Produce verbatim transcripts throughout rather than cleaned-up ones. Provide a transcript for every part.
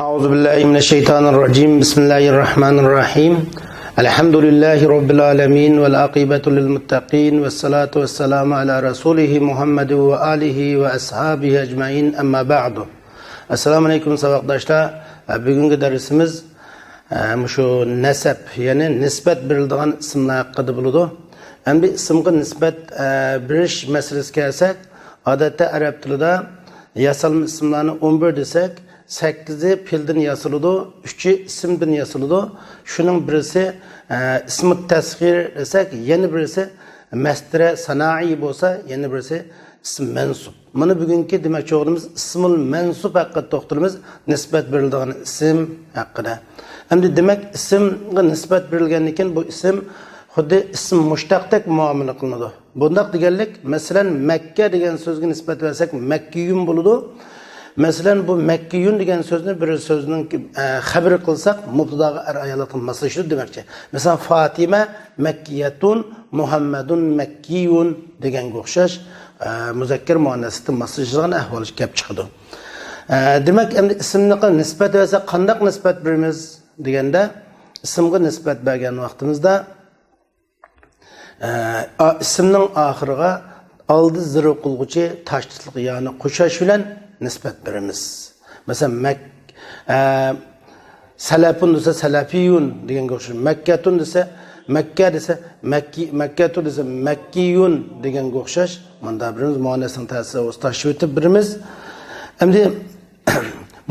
أعوذ بالله من الشيطان الرجيم. بسم الله الرحمن الرحيم. الحمد لله رب العالمين، والعاقبة للمتقين، والصلاة والسلام على رسوله محمد وآله وأصحابه أجمعين، أما بعد. ئەسسالامۇ ئەلەيكۇم، ساۋاقداشلار. بۈگۈنكى دەرسىمىز، ئە، مۇشۇ نەسەب، يەنى نىسبەت بېرىلىدىغان ئىسىملار ھەققىدە بولىدۇ. ئەمدى ئىسىمغا نىسبەت، ئە، بېرىش مەسىلىسىگە كەلسەك، ئادەتتە ئەرەب تىلىدا ياسالما ئىسىملارنى ئون بىر دېسەك، سەككىزى پېئىلدىن ياسىلىدۇ، ئۈچى ئىسىمدىن ياسىلىدۇ. شۇنىڭ بىرسى، ئە، ئىسمۇ تەسغىر دېسەك، يەنە بىرسى مەستەرە سانائىي بولسا، يەنە بىرسى ئىسىم مەنسۇب. مانا بۈگۈنكى دېمەكچى بولغىنىمىز ئىسمۇل مەنسۇب ھەققىدە توختىلىمىز، نىسبەت بېرىلىدىغان ئىسىم ھەققىدە. ئەمدى دېمەك، ئىسىمغا نىسبەت بېرىلگەندىن كېيىن بۇ ئىسىم خۇددى ئىسىم مۇشتەقتەك مۇئامىلە قىلىنىدۇ. بۇنداق دېگەنلىك، مەسىلەن، مەككە دېگەن سۆزگە نىسبەت بەرسەك، مەككىيۇن بولىدۇ. مەسىلەن، بۇ مەككىيۇن دېگەن سۆزنى بىر سۆزنىڭ، ئە، خەبىرى قىلساق، مۇبتىداغا ئەر ئاياللىقتىن ماسلىشىدۇ دېمەكچى. مەسىلەن، فاتىمە مەككىيەتۇن، مۇھەممەدۇن مەككىيۇن دېگەنگە ئوخشاش، ئە، مۇزەككەر مۇئەننەسلىكتىن ماسلىشىدىغان ئەھۋال كېلىپ چىقىدۇ. ئە، دېمەك، ئەمدى ئىسىمنىڭ نىسبەت بەرسەك، قانداق نىسبەت بېرىمىز دېگەندە، ئىسىمغا نىسبەت بەرگەن ۋاقتىمىزدا، ئە، ئا-، ئىسىمنىڭ ئاخىرىغا ئالدى زىر ئوقۇلغۇچى تاشدىدلىق يانى قوشۇش بىلەن نىسبەت بېرىمىز. مەسىلەن، مەك-، ئە، سەلەپۇن دېسە، سەلەپىيۇن دېگەنگە ئوخشاش. مەككەتۇن دېسە، مەككە دېسە، مەككى-، مەككەتۇن دېسە، مەككىيۇن دېگەنگە ئوخشاش. مۇندا بىرىمىز مۇئەننەسنىڭ تەسىرى تاشلىۋېتىپ بېرىمىز. ئەمدى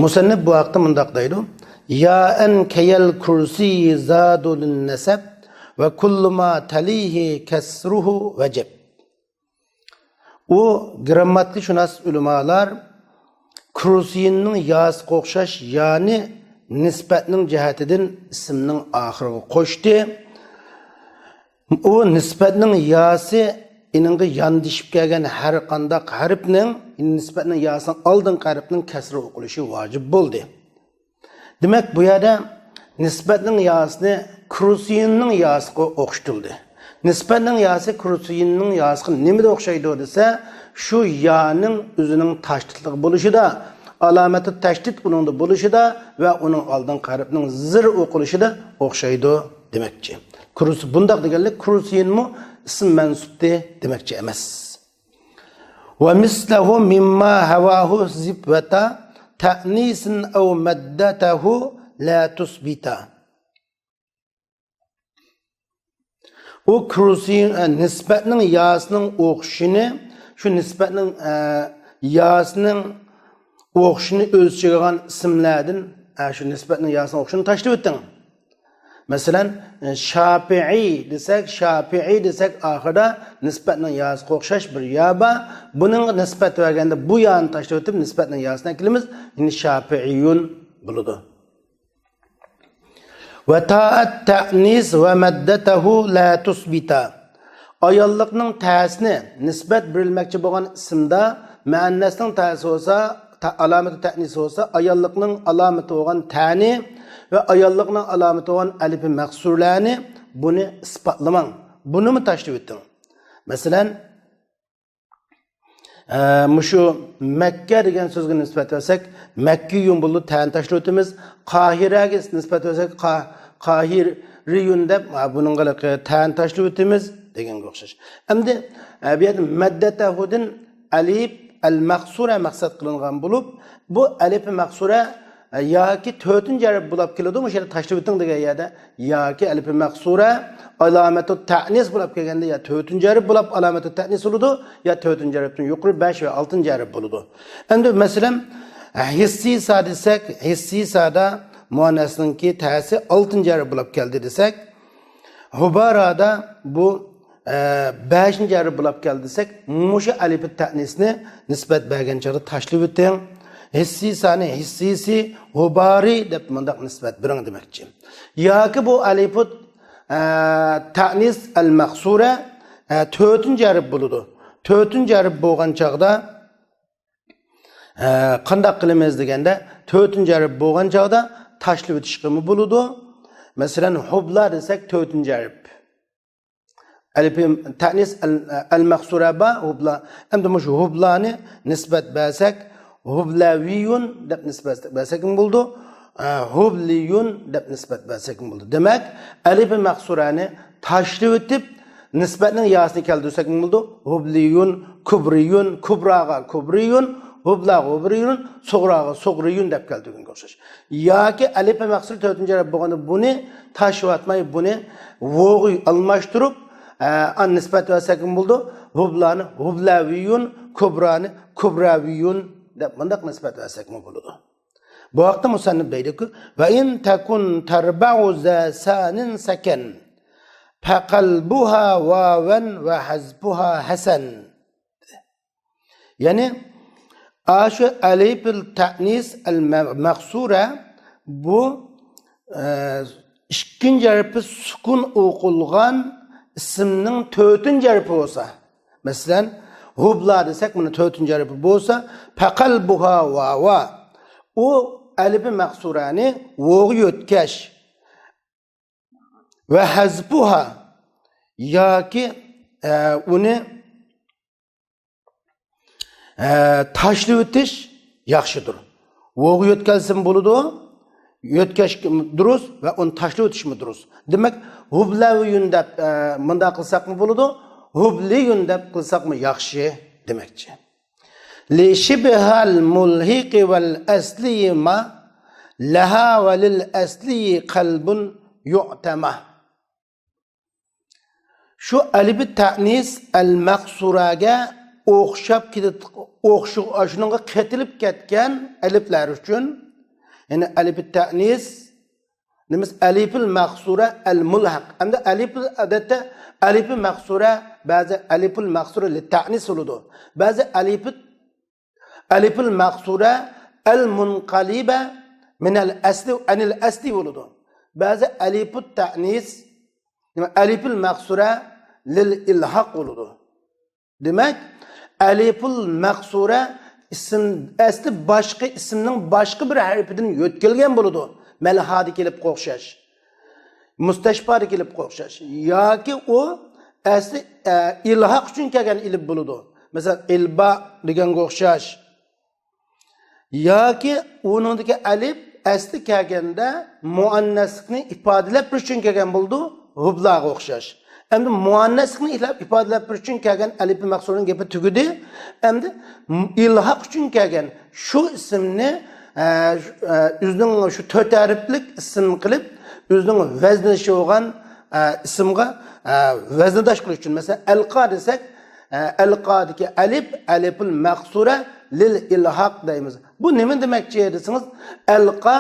مۇسەننىپ بۇ ھەقتە مۇنداق دەيدۇ: يائەن كەيەل كۇرسىي زادۇلۇن نەسەب ۋە كۇللۇ ما تەلىھى كەسرۇھۇ ۋەجەب. ئۇ گىرامماتىكىشۇناس ئۆلىمالار كۇرسىينىڭ ياسىغا ئوخشاش يانى نىسبەتنىڭ جەھەتىدىن ئىسىمنىڭ ئاخىرىغا قوشتى. ئۇ نىسبەتنىڭ ياسى ئېنىڭغا ياندىشىپ كەلگەن ھەر قانداق ھەرپنىڭ، نىسبەتنىڭ ياسىنىڭ ئالدىنقى ھەرپنىڭ كەسرى ئوقۇلۇشى ۋاجىپ بولدى. دېمەك، بۇ يەردە نىسبەتنىڭ ياسىنى كۇرسىينىڭ ياسىغا ئوخشىتىلدى. نىسبەتنىڭ ياسى كۇرسىينىڭ ياسىغا نېمىدە ئوخشايدۇ دېسە، شۇ يانىڭ ئۆزىنىڭ تاشدىدلىق بولۇشىدا، ئالامەتۇ تەشدىد ئۇنىڭدا بولۇشىدا ۋە ئۇنىڭ ئالدىنقى ھەرپنىڭ زىر ئوقۇلۇشىدا ئوخشايدۇ دېمەكچى. كۇرسى بۇنداق دېگەنلىك، كۇرسىينمۇ ئىسىم مەنسۇپتى دېمەكچى ئەمەس. ۋە مىسلەھۇ مىمما ھەۋاھۇ زىبۋەتا تەئنىسىن ئەۋ مەددەتەھۇ لا تۇسبىتا. ئۇ كۇرسى، ئە، نىسبەتنىڭ ياسىنىڭ ئوخشىشىنى، شۇ نىسبەتنىڭ، ئە، ياسىنىڭ ئوخشىشىنى ئۆز ئىچىگە ئالغان ئىسىملاردىن، ئە، شۇ نىسبەتنىڭ ياسىنىڭ ئوخشىشىنى تاشلىۋېتىڭ. مەسىلەن، شاپىئىي دېسەك، شاپىئىي دېسەك، ئاخىرىدا نىسبەتنىڭ ياسىغا ئوخشاش بىر يا بار. بۇنىڭغا نىسبەت بەرگەندە بۇ يانى تاشلىۋېتىپ، نىسبەتنىڭ ياسىنى ئەكېلىمىز، يەنى شاپىئىيۇن بولىدۇ. ۋە تائەت تەئنىس ۋە مەددەتەھۇ لا تۇسبىتا. ئاياللىقنىڭ تەسىنى نىسبەت بېرىلمەكچى بولغان ئىسىمدا مۇئەننەسنىڭ تەسى بولسا، تە-، ئالامىتى تەئنىسى بولسا، ئاياللىقنىڭ ئالامىتى بولغان تەنى ۋە ئاياللىقنىڭ ئالامىتى بولغان ئەلىپى مەقسۇرلەرنى بۇنى ئىسپاتلىماڭ. بۇنىمۇ تاشلىۋېتىڭ. مەسىلەن، ئە، مۇشۇ مەككە دېگەن سۆزگە نىسبەت بەرسەك، مەككىيۇن بولىدۇ، تەنى تاشلىۋېتىمىز. قاھىرەگە نىسبەت بەرسەك، قا-، قاھىرىيۇن دەپ، ھە، بۇنىڭغا تەنى تاشلىۋېتىمىز دېگەنگە ئوخشاش. ئەمدى، ئە، بۇ يەردە مەددەتەھۇدىن ئەلىپ ئەل مەقسۇرە مەقسەت قىلىنغان بولۇپ، بۇ ئەلىپ مەقسۇرە ياكى تۆتىنچى ھەرپ بولاپ كېلىدۇ، مۇشۇ يەردە تاشلىۋېتىڭ دېگەن يەردە، ياكى ئەلىپى مەقسۇرە ئالامەتۇ تەئنىس بولاپ كەلگەندە، يا تۆتىنچى ھەرپ بولاپ ئالامەتۇ تەئنىس بولىدۇ، يا تۆتىنچى ھەرپتىن يۇقىرى بەش ۋە ئالتىنچى ھەرپ بولىدۇ. ئەمدى مەسىلەن، ھىسسىسا دېسەك، ھىسسىسادا مۇئەننەسنىڭكى تەسى ئالتىنچى ھەرپ بولاپ كەلدى دېسەك، ھۇبارادا بۇ، ئە، بەشىنچى ھەرپ بولاپ كەلدى دېسەك، مۇشۇ ئەلىپى تەئنىسنى نىسبەت بەرگەن چاغدا تاشلىۋېتىڭ. ھىسسىسانى ھىسسىسى، ھۇبارى دەپ مۇنداق نىسبەت بېرىڭ دېمەكچى. ياكى بۇ ئەلىپۇ، ئە، تەئنىس ئەل مەقسۇرە، ئە، تۆتىنچى ھەرپ بولىدۇ. تۆتىنچى ھەرپ بولغان چاغدا، ئە، قانداق قىلىمىز دېگەندە، تۆتىنچى ھەرپ بولغان چاغدا تاشلىۋېتىشقىمۇ بولىدۇ. مەسىلەن، ھۇبلا دېسەك، تۆتىنچى ھەرپ. ئەلىپى تەئنىس ئەل، ئەل مەقسۇرە بار، ھۇبلا. ئەمدى مۇشۇ ھۇبلانى نىسبەت بەرسەك، ھۇبلەۋىيۇن دەپ نىسبەت بەرسەكمۇ بولىدۇ. ئە، ھۇبلىيۇن دەپ نىسبەت بەرسەكمۇ بولىدۇ. دېمەك، ئەلىپى مەقسۇرەنى تاشلىۋېتىپ، نىسبەتنىڭ ياسىنى كەلتۈرسەكمۇ بولىدۇ. ھۇبلىيۇن، كۇبرىيۇن، كۇبراغا كۇبرىيۇن، ھۇبلاغا ھۇبرىيۇن، سۇغراغا سۇغرىيۇن دەپ كەلتۈرگەنگە ئوخشاش. ياكى ئەلىپى مەقسۇر تۆتىنچى ھەرپ بولغاندا بۇنى تاشلىۋاتماي، بۇنى ۋوغا ئالماشتۇرۇپ، ئە، نىسبەت بەرسەكمۇ بولىدۇ. ھۇبلانى ھۇبلاۋىيۇن، كۇبرانى كۇبراۋىيۇن دەپ مۇنداق نىسبەت بەرسەكمۇ بولىدۇ. بۇ ھەقتە مۇسەننىپ دەيدىكى، «ۋە ئىن تەكۇن تەربەئۇ زە سانىن سەكەن، فەقەلبۇھا ۋاۋەن ۋە ھەزپۇھا ھەسەن.» يەنى، ئاشۇ ئەلىپىل تەئنىس ئەل مە-، مەقسۇرە، بۇ، ئە، ئىككىنچى ھەرپى سۈكۈن ئوقۇلغان ئىسىمنىڭ تۆتىنچى ھەرپى بولسا، مەسىلەن، ھۇبلا دېسەك، مانا تۆتىنچى ھەرپى بولسا، پەقەلبۇھا ۋاۋا. ئۇ ئەلىپى مەقسۇرانى ۋوغا يۆتكەش ۋە ھەزپۇھا ياكى، ئە، ئۇنى، ئە، تاشلىۋېتىش ياخشىدۇر. ۋوغا يۆتكەلسىمۇ بولىدۇ، يۆتكەش دۇرۇس ۋە ئۇنى تاشلىۋېتىشمۇ دۇرۇس. دېمەك، ھۇبلەۋىيۇن دەپ، ئە، مۇنداق قىلساقمۇ بولىدۇ، ھۇبلىيۇن دەپ قىلساقمۇ ياخشى دېمەكچى. لىشىبھەل مۇلھىقى ۋەل ئەسلىي ما لەھا ۋە لىل ئەسلىي قەلبۇن يۇئتەما. شۇ ئەلىپى تەئنىس ئەل مەقسۇرەگە ئوخشاپ كېتىپ، ئوخشىغا، شۇنىڭغا قېتىلىپ كەتكەن ئەلىپلەر ئۈچۈن، يەنى ئەلىپى تەئنىس، نېمىس، ئەلىپىل مەقسۇرە ئەل مۇلھەق. ئەمدى ئەلىپىل، ئادەتتە ئەلىپى مەقسۇرە، بەزى ئەلىپىل مەقسۇرە لىتەئنىس بولىدۇ. بەزى ئەلىپى، ئەلىپىل مەقسۇرە ئەل مۇنقەلىبە مىنەل ئەسلى، ئەنىل ئەسلى بولىدۇ. بەزى ئەلىپۇت تەئنىس، نېمە، ئەلىپىل مەقسۇرە لىل ئىلھاق بولىدۇ. دېمەك، ئەلىپۇل مەقسۇرە ئىسىم، ئەسلى باشقا ئىسىمنىڭ باشقا بىر ھەرپىدىن يۆتكەلگەن بولىدۇ. مەلھادا كېلىپقا ئوخشاش، مۇستەشپادا كېلىپقا ئوخشاش. ياكى ئۇ ئەسلى، ئە، ئىلھاق ئۈچۈن كەلگەن ئېلىپ بولىدۇ. مەسىلەن، ئىلبا دېگەنگە ئوخشاش. ياكى ئۇنىڭدىكى ئەلىپ ئەسلى كەلگەندە مۇئەننەسلىكنى ئىپادىلەپ بېرىش ئۈچۈن كەلگەن بولىدۇ، ھۇبلاغا ئوخشاش. ئەمدى مۇئەننەسلىكنى ئىپادىلەپ بېرىش ئۈچۈن كەلگەن ئەلىپى مەقسۇرنىڭ گېپى تۈگىدى. ئەمدى ئىلھاق ئۈچۈن كەلگەن شۇ ئىسىمنى، ئە، ئە، ئۆزىنىڭ شۇ تۆت ھەرپلىك ئىسىم قىلىپ، ئۆزىنىڭ ۋەزنى شۇ بولغان، ئە، ئىسىمغا، ئە، ۋەزنىداش قىلىش ئۈچۈن. مەسىلەن، ئەلقا دېسەك، ئە، ئەلقادىكى ئەلىپ، ئەلىپۇل مەقسۇرە لىل ئىلھاق دەيمىز. بۇ نېمە دېمەكچى دېسىڭىز، ئەلقا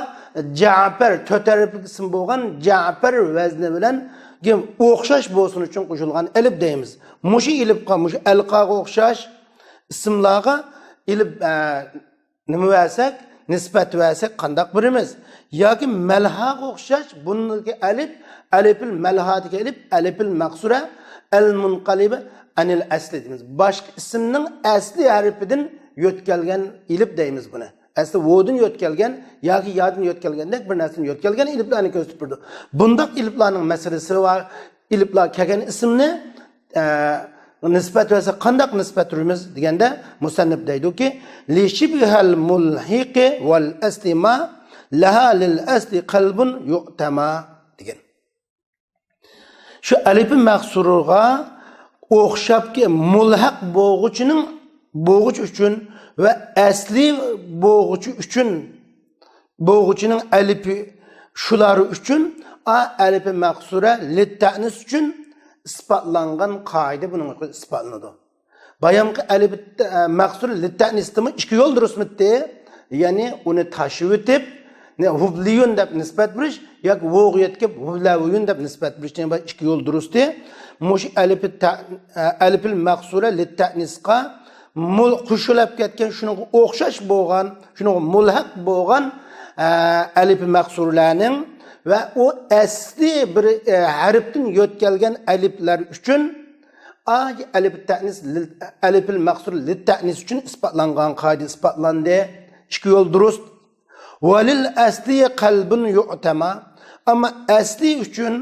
جەپەر، تۆت ھەرپلىك ئىسىم بولغان جەپەر ۋەزنى بىلەن ئوخشاش بولسۇن ئۈچۈن قوشۇلغان ئەلىپ دەيمىز. مۇشۇ ئېلىپقا، مۇشۇ ئەلقاغا ئوخشاش ئىسىملارغا ئېلىپ، ئە، نېمە بەرسەك، نىسبەت بەرسەك قانداق بېرىمىز؟ ياكى مەلھاغا ئوخشاش، بۇندىكى ئەلىپ، ئەلىپىل مەلھادىكى ئەلىپ، ئەلىپىل مەقسۇرە، ئەل مۇنقەلىبە، ئەنىل ئەسلى دەيمىز. باشقا ئىسىمنىڭ ئەسلى ھەرپىدىن يۆتكەلگەن ئېلىپ دەيمىز بۇنى. ئەسلى ۋودىن يۆتكەلگەن ياكى يادىن يۆتكەلگەندەك بىر نەرسىنى يۆتكەلگەن ئېلىپلارنى كۆرسىتىپ بېرىدۇ. بۇنداق ئېلىپلارنىڭ مەسىلىسى بار. ئېلىپلار كەلگەن ئىسىمنى، ئە، نىسبەت بەرسە قانداق نىسبەت بېرىمىز دېگەندە، مۇسەننىپ دەيدۇكى، لىشىبھەل مۇلھىقى ۋەل ئەسلى ما لەھا لىل ئەسلى قەلبۇن يۇئتەما دېگەن. شۇ ئەلىپى مەقسۇرغا ئوخشاپكى مۇلھەق بولغۇچىنىڭ، بولغۇچى ئۈچۈن ۋە ئەسلى بولغۇچى ئۈچۈن، بولغۇچىنىڭ ئەلىپى شۇلار ئۈچۈن، ئا ئەلىپى مەقسۇرە لىتتەئنىس ئۈچۈن ئىسپاتلانغان قائىدە بۇنىڭ ئۈچۈن ئىسپاتلىنىدۇ. بايامقى ئەلىپى، ئە، مەقسۇر لىتتەئنىستىمۇ ئىككى يول دۇرۇسمىتى؟ يەنى ئۇنى تاشلىۋېتىپ، نە، ھۇبلىيۇن دەپ نىسبەت بېرىش ياكى ۋوغا يۆتكەپ ھۇبلەۋىيۇن دەپ نىسبەت بېرىش دېگەن بار ئىككى يول دۇرۇستى. مۇشۇ ئەلىپى تە-، ئە، ئەلىپىل مەقسۇرە لىتتەئنىسقا مۇل-، قوشۇلۇپ كەتكەن شۇنىڭغا ئوخشاش بولغان، شۇنىڭغا مۇلھەق بولغان، ئە، ئەلىپى مەقسۇرلارنىڭ ۋە ئۇ ئەسلى بىر، ئە، ھەرپتىن يۆتكەلگەن ئەلىپلەر ئۈچۈن ئا ئەلىپ تەئنىس لىل-، ئەلىپىل مەقسۇر لىتتەئنىس ئۈچۈن ئىسپاتلانغان قائىدە ئىسپاتلاندى. ئىككى يول دۇرۇس. ۋەلىل ئەسلى قەلبۇن يۇئتەما. ئەمما ئەسلى ئۈچۈن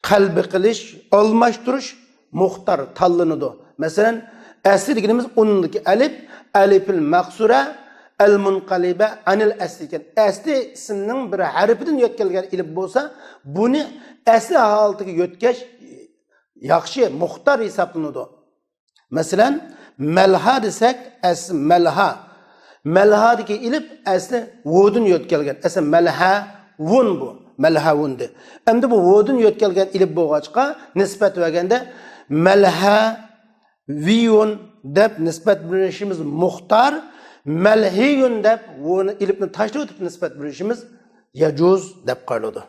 قەلبى قىلىش، ئالماشتۇرۇش مۇختار، تاللىنىدۇ. مەسىلەن، ئەسلى دېگىنىمىز ئۇنىڭدىكى ئەلىپ، ئەلىپىل مەقسۇرە، ئەل مۇنقەلىبە ئەنىل ئەسلى ئىكەن. ئەسلى ئىسىمنىڭ بىر ھەرپىدىن يۆتكەلگەن ئېلىپ بولسا، بۇنى ئەسلى ھالىتىگە يۆتكەش ياخشى، مۇختار ھېسابلىنىدۇ. مەسىلەن، مەلھا دېسەك، ئەسلى مەلھا. مەلھادىكى ئېلىپ ئەسلى ۋۇدىن يۆتكەلگەن. ئەسلى مەلھەۋۇن بۇ. مەلھەۋۇن دە. ئەمدى بۇ ۋۇدىن يۆتكەلگەن ئېلىپ بولغاچقا، نىسبەت بەرگەندە مەلھەۋىيۇن دەپ نىسبەت بېرىشىمىز مۇختار، مەلھىيۇن دەپ ۋۇنى ئېلىپنى تاشلىۋېتىپ نىسبەت بېرىشىمىز يەجۇز دەپ قارىلىدۇ.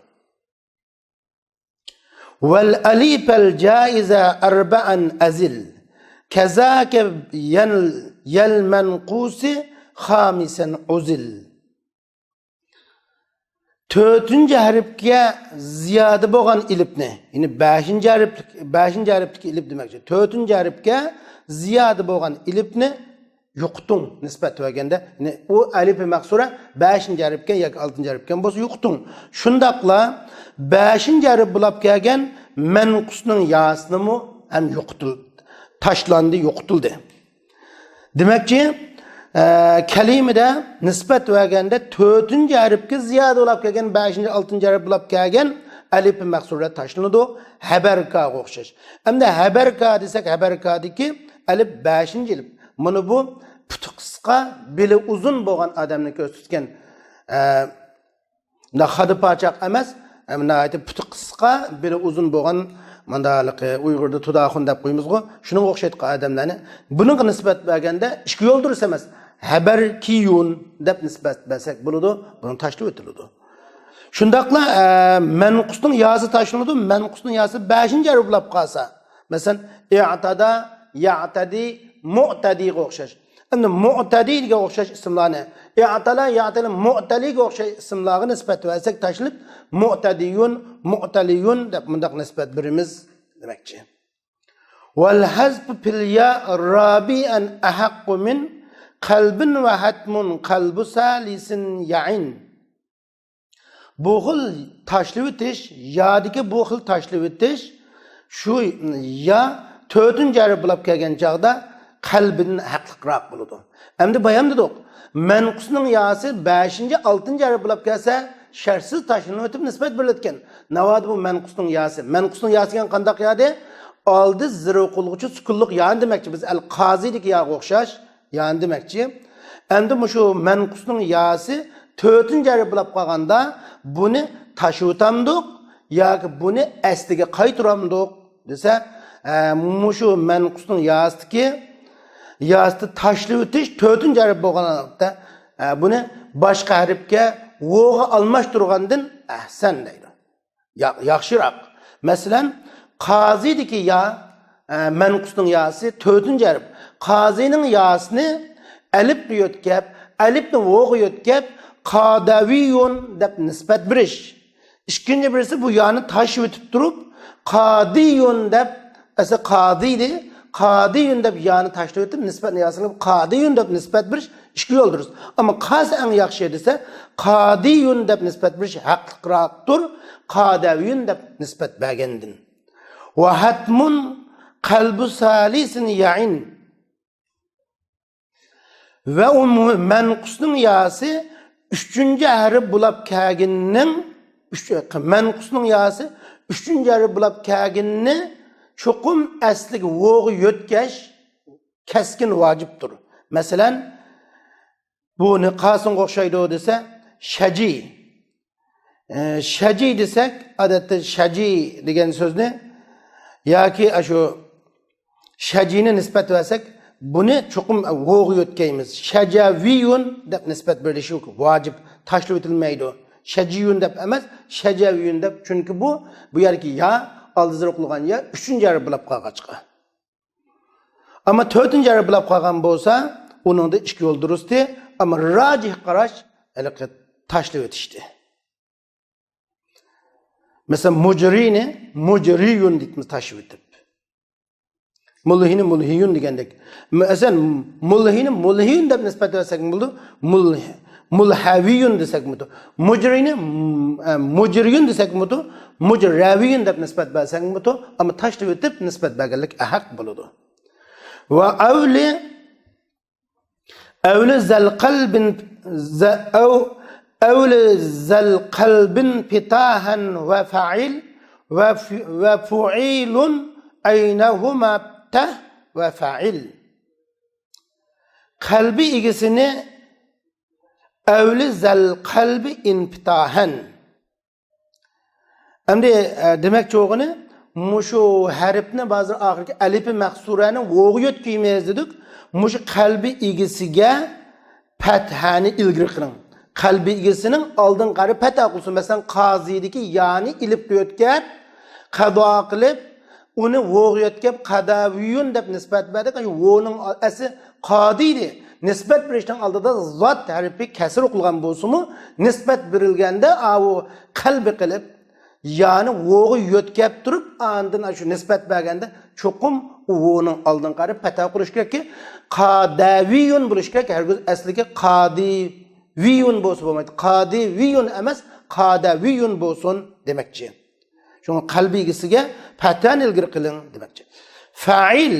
والألف الجائز أربعا أزل، كذاك يا المنقوص خامسا عزل. تۆتىنچى ھەرپكە زىيادە بولغان ئېلىپنى، يەنى بەشىنچى ھەرپلىك، بەشىنچى ھەرپتىكى ئېلىپ دېمەكچى. تۆتىنچى ھەرپكە زىيادە بولغان ئېلىپنى يوقىتىڭ، نىسبەت بەرگەندە، يەنى ئۇ ئەلىپى مەقسۇرە بەشىنچى ھەرپكەن ياكى ئالتىنچى ھەرپكەن بولسا يوقىتىڭ. شۇنداقلا بەشىنچى ھەرپ بولاپ كەلگەن مەنقۇسنىڭ ياسىنىمۇ ھەم يوقىتىل-، تاشلاندى، يوقىتىلدى. دېمەكچى، ئە، كەلىمىدە نىسبەت بەرگەندە تۆتىنچى ھەرپكە زىيادە بولاپ كەلگەن، بەشىنچى، ئالتىنچى ھەرپ بولاپ كەلگەن ئەلىپى مەقسۇرە تاشلىنىدۇ، ھەبەركاغا ئوخشاش. ئەمدى ھەبەركا دېسەك، ھەبەركادىكى ئەلىپ بەشىنچى ئېلىپ. مانا بۇ پۇتى قىسقا، بېلى ئۇزۇن بولغان ئادەمنى كۆرسىتىدىكەن، ئە، مۇنداق خادا پاچاق ئەمەس، ئە، ناھايىتى پۇتى قىسقا، بېلى ئۇزۇن بولغان، مانداقلىقى ئۇيغۇردا تۇداخۇن دەپ قويىمىزغۇ، شۇنىڭغا ئوخشايدىغان ئادەملەرنى. بۇنىڭغا نىسبەت بەرگەندە ئىككى يول دۇرۇس ئەمەس، ھەبەركىيۇن دەپ نىسبەت بەرسەك بولىدۇ، بۇنى تاشلىۋېتىلىدۇ. شۇنداقلا، ئە، مەنقۇسنىڭ ياسى تاشلىنىدۇ، مەنقۇسنىڭ ياسى بەشىنچى ھەرپ بولاپ قالسا. مەسىلەن، ئىئتادا، يەئتەدى، مۇئتەدىگە ئوخشاش. ئەمدى مۇئتەدىگە ئوخشاش ئىسىملارنى، ئىئتەلا، يەئتەلى، مۇئتەلىگە ئوخشاش ئىسىملارغا نىسبەت بەرسەك تاشلىنىپ، مۇئتەدىيۇن، مۇئتەلىيۇن دەپ مۇنداق نىسبەت بېرىمىز دېمەكچى. والحذف في الياء رابعا أحق من قلب وحتم قلب ثالث يعن. بۇ خىل تاشلىۋېتىش، يادىكى بۇ خىل تاشلىۋېتىش، شۇ يا تۆتىنچى ھەرپ بولاپ كەلگەن چاغدا قەلبىدىن ھەقلىقراق بولىدۇ. ئەمدى بايام دېدۇق، مەنقۇسنىڭ ياسى بەشىنچى، ئالتىنچى ھەرپ بولاپ كەلسە، شەرتسىز تاشلىنىۋېتىپ نىسبەت بېرىلىدىكەن. ناۋادا بۇ مەنقۇسنىڭ ياسى؟ مەنقۇسنىڭ ياسى دېگەن قانداق يادى؟ ئالدى زىرۋە قىلغۇچى سۈكۈنلۈق يانى دېمەكچى. بىز ئەل قازىدىكى ياغا ئوخشاش. يانى دېمەكچى. ئەمدى مۇشۇ مەنقۇسنىڭ ياسى تۆتىنچى ھەرپ بولاپ قالغاندا، بۇنى تاشلىۋېتەمدۇق ياكى بۇنى ئەسلىگە قايتۇرامدۇق دېسە، ئە، مۇشۇ مەنقۇسنىڭ ياسىدىكى، ياسىدا تاشلىۋېتىش تۆتىنچى ھەرپ بولغاندا، ئە، بۇنى باشقا ھەرپكە، ۋوغا ئالماشتۇرغاندىن ئەھسەن دەيدۇ. يا-، ياخشىراق. مەسىلەن، قازىدىكى يا، ئە، مەنقۇسنىڭ ياسى تۆتىنچى ھەرپ. قازىنىڭ ياسىنى ئەلىپكە يۆتكەپ، ئەلىپنى ۋوغا يۆتكەپ، قادەۋىيۇن دەپ نىسبەت بېرىش. ئىككىنچى بىرسى بۇ يانى تاشلىۋېتىپ تۇرۇپ، قادىيۇن دەپ، ئەسلى قادىيدى، قادىيۇن دەپ يانى تاشلىۋېتىپ، نىسبەتنى ياسىنى قادىيۇن دەپ نىسبەت بېرىش. ئىككى يول دۇرۇس. ئەمما قايسى ئەڭ ياخشى دېسە، قادىيۇن دەپ نىسبەت بېرىش ھەقلىقراقتۇر، قادەۋىيۇن دەپ نىسبەت بەرگەندىن. وحتم قلب ثالث يعن. ۋە ئۇ مۇ-، مەنقۇسنىڭ ياسى ئۈچىنچى ھەرپ بولاپ كەلگىنىنىڭ، ئۈچ-، مەنقۇسنىڭ ياسى ئۈچىنچى ھەرپ بولاپ كەلگىنىنى چوقۇم ئەسلىگە ۋوغا يۆتكەش كەسكىن ۋاجىپتۇر. مەسىلەن، بۇنى قاسىنغا ئوخشايدۇ دېسە، شەجى. ئە، شەجى دېسەك، ئادەتتە شەجى دېگەن سۆزنى ياكى ئاشۇ شەجىنى نىسبەت بەرسەك، بۇنى چوقۇم ۋوغا يۆتكەيمىز. شەجەۋىيۇن دەپ نىسبەت بېرىلىشى ۋاجىپ، تاشلىۋېتىلمەيدۇ. شەجىيۇن دەپ ئەمەس، شەجەۋىيۇن دەپ. چۈنكى بۇ، بۇ يەردىكى يا، ئالدى زىرۋە قىلغان يا، ئۈچىنچى ھەرپ بولاپ قالغاچقا. ئەمما تۆتىنچى ھەرپ بولاپ قالغان بولسا، ئۇنىڭدا ئىككى يول دۇرۇستى، ئەمما راجىھ قاراش ھېلىقى تاشلىۋېتىشتى. مەسىلەن، مۇجرىنى مۇجرىيۇن دەيمىز تاشلىۋېتىپ. مۇلھىنى مۇلھىيۇن دېگەندەك. مەسىلەن، مۇلھىنى مۇلھىيۇن دەپ نىسبەت بەرسەكمۇ بولىدۇ. مۇل-، مۇلھەۋىيۇن دېسەكمۇ بولىدۇ. مۇجرىنى، م-، ئە، مۇجرىيۇن دېسەكمۇ بولىدۇ. مۇجرەۋىيۇن دەپ نىسبەت بەرسەكمۇ بولىدۇ. ئەمما تاشلىۋېتىپ نىسبەت بەرگەنلىك ئەھەق بولىدۇ. ۋە ئەۋلى ئەۋلى زەل قەلبىن، زە-، ئەۋ-، ئەۋلى زەل قەلبىن پىتاھەن ۋە فەئىل ۋە فۇ-، ۋە فۇئىلۇن ئەينەھۇمە تەھ ۋە فەئىل. قەلبى ئىگىسىنى ئەۋلى زەل قەلبى ئىنپىتاھەن. ئەمدى، ئە، دېمەكچى بولغىنى، مۇشۇ ھەرپنى بەزى ئاخىرقى ئەلىپى مەخسۇرەنى ۋوغا يۆتكەيمىز دېدۇق. مۇشۇ قەلبى ئىگىسىگە پەتھەنى ئىلگىرى قىلىڭ. قەلبى ئىگىسىنىڭ ئالدىنقى ھەرپى پەتھە قىلسۇن. مەسىلەن، قازى دىكى يانى ئېلىپقا يۆتكەپ، قەزا قىلىپ، ئۇنى ۋوغا يۆتكەپ، قەدەۋىيۇن دەپ نىسبەت بەردۇق. ئاشۇ ۋونىڭ ئەسلى قادى ئىدى. نىسبەت بېرىشنىڭ ئالدىدا زاد ھەرپى كەسرە قىلغان بولسىمۇ، نىسبەت بېرىلگەندە، ئاۋۇ قەلبى قىلىپ، يانى ۋوغا يۆتكەپ تۇرۇپ، ئاندىن شۇ نىسبەت بەرگەندە، چوقۇم ئۇ ۋونىڭ ئالدىنقى ھەرپى پەتھە قىلىش كېرەككى، قادەۋىيۇن بولۇش كېرەك. ھەرگىز ئەسلىگە قادىۋىيۇن بولسا بولمايدۇ. قادىۋىيۇن ئەمەس، قادەۋىيۇن بولسۇن دېمەكچى. شۇڭا قەلبى ئىگىسىگە پەتھەنى ئىلگىرى قىلىڭ دېمەكچى. فەئىل،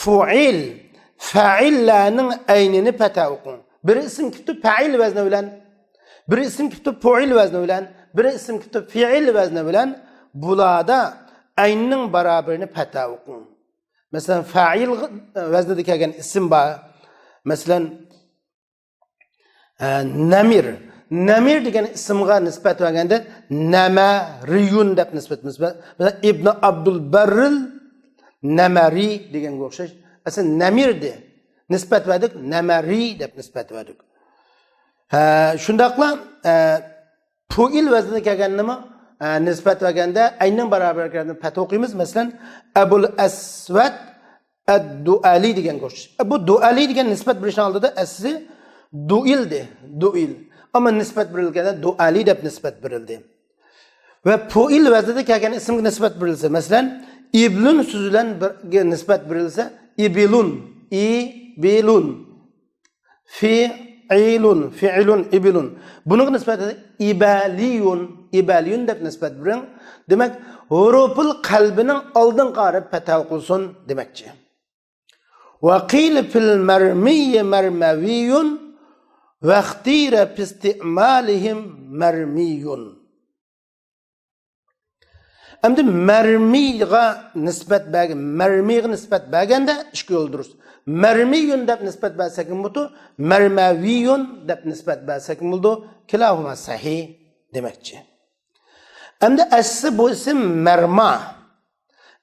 فۇئىل، فەئىللەرنىڭ ئەينىنى پەتھە ئوقۇڭ. بىر ئىسىم كېلىپتۇ پەئىل ۋەزنى بىلەن، بىر ئىسىم كېلىپتۇ پۇئىل ۋەزنى بىلەن، بىر ئىسىم كېلىپتۇ فىئىل ۋەزنى بىلەن. بۇلاردا ئەيننىڭ بارابىرىنى پەتھە ئوقۇڭ. مەسىلەن، فەئىل ۋەزنىدە كەلگەن ئىسىم بار. مەسىلەن، ئە، نەمىر. نەمىر دېگەن ئىسىمغا نىسبەت بەرگەندە نەمەرىيۇن دەپ نىسبەت، نىسبەت. مەسىلەن، ئىبنى ئابدۇل بەررىل نەمەرى دېگەنگە ئوخشاش. ئەسلى نەمىر دە نىسبەت بەردۇق، نەمەرى دەپ نىسبەت بەردۇق. ھە، شۇنداقلا، ئە، پۇئىل ۋەزنىگە كەلگەندىمۇ، ئە، نىسبەت بەرگەندە ئەيننىڭ بارابىرىگە كەلگەندە پەتھە ئوقۇيمىز. مەسىلەن، ئەبۇل ئەسۋەد ئەد-دۇئەلى دېگەنگە ئوخشاش. بۇ دۇئەلى دېگەن نىسبەت بېرىشنىڭ ئالدىدا ئەسلى دۇئىلدى، دۇئىل. ئەمما نىسبەت بېرىلگەندە دۇئەلى دەپ نىسبەت بېرىلدى. ۋە پۇئىل ۋەزنىدە كەلگەن ئىسىمگە نىسبەت بېرىلسە، مەسىلەن، ئىبلۇن سۆزى بىلەن بىرگە نىسبەت بېرىلسە، ئىبىلۇن، ئىبىلۇن. فىئىلۇن، فىئىلۇن، ئىبىلۇن. بۇنىڭغا نىسبەتەن ئىبەلىيۇن، ئىبەلىيۇن دەپ نىسبەت بېرىڭ. دېمەك، ھۇرۇپۇل قەلبىنىڭ ئالدىنقى ھەرپى پەتھە قىلسۇن دېمەكچى. ۋە قىلە فىل مەرمىيى مەرمەۋىيۇن، ۋەختىرە فىستىئمالىھىم مەرمىيۇن. ئەمدى مەرمىيغا نىسبەت بەرگەن، مەرمىيغا نىسبەت بەرگەندە ئىككى يول دۇرۇس. مەرمىيۇن دەپ نىسبەت بەرسەكمۇ بولىدۇ، مەرمەۋىيۇن دەپ نىسبەت بەرسەكمۇ بولىدۇ، كىلاھۇما سەھىھ دېمەكچى. ئەمدى ئەسلى بۇ ئىسىم مەرما.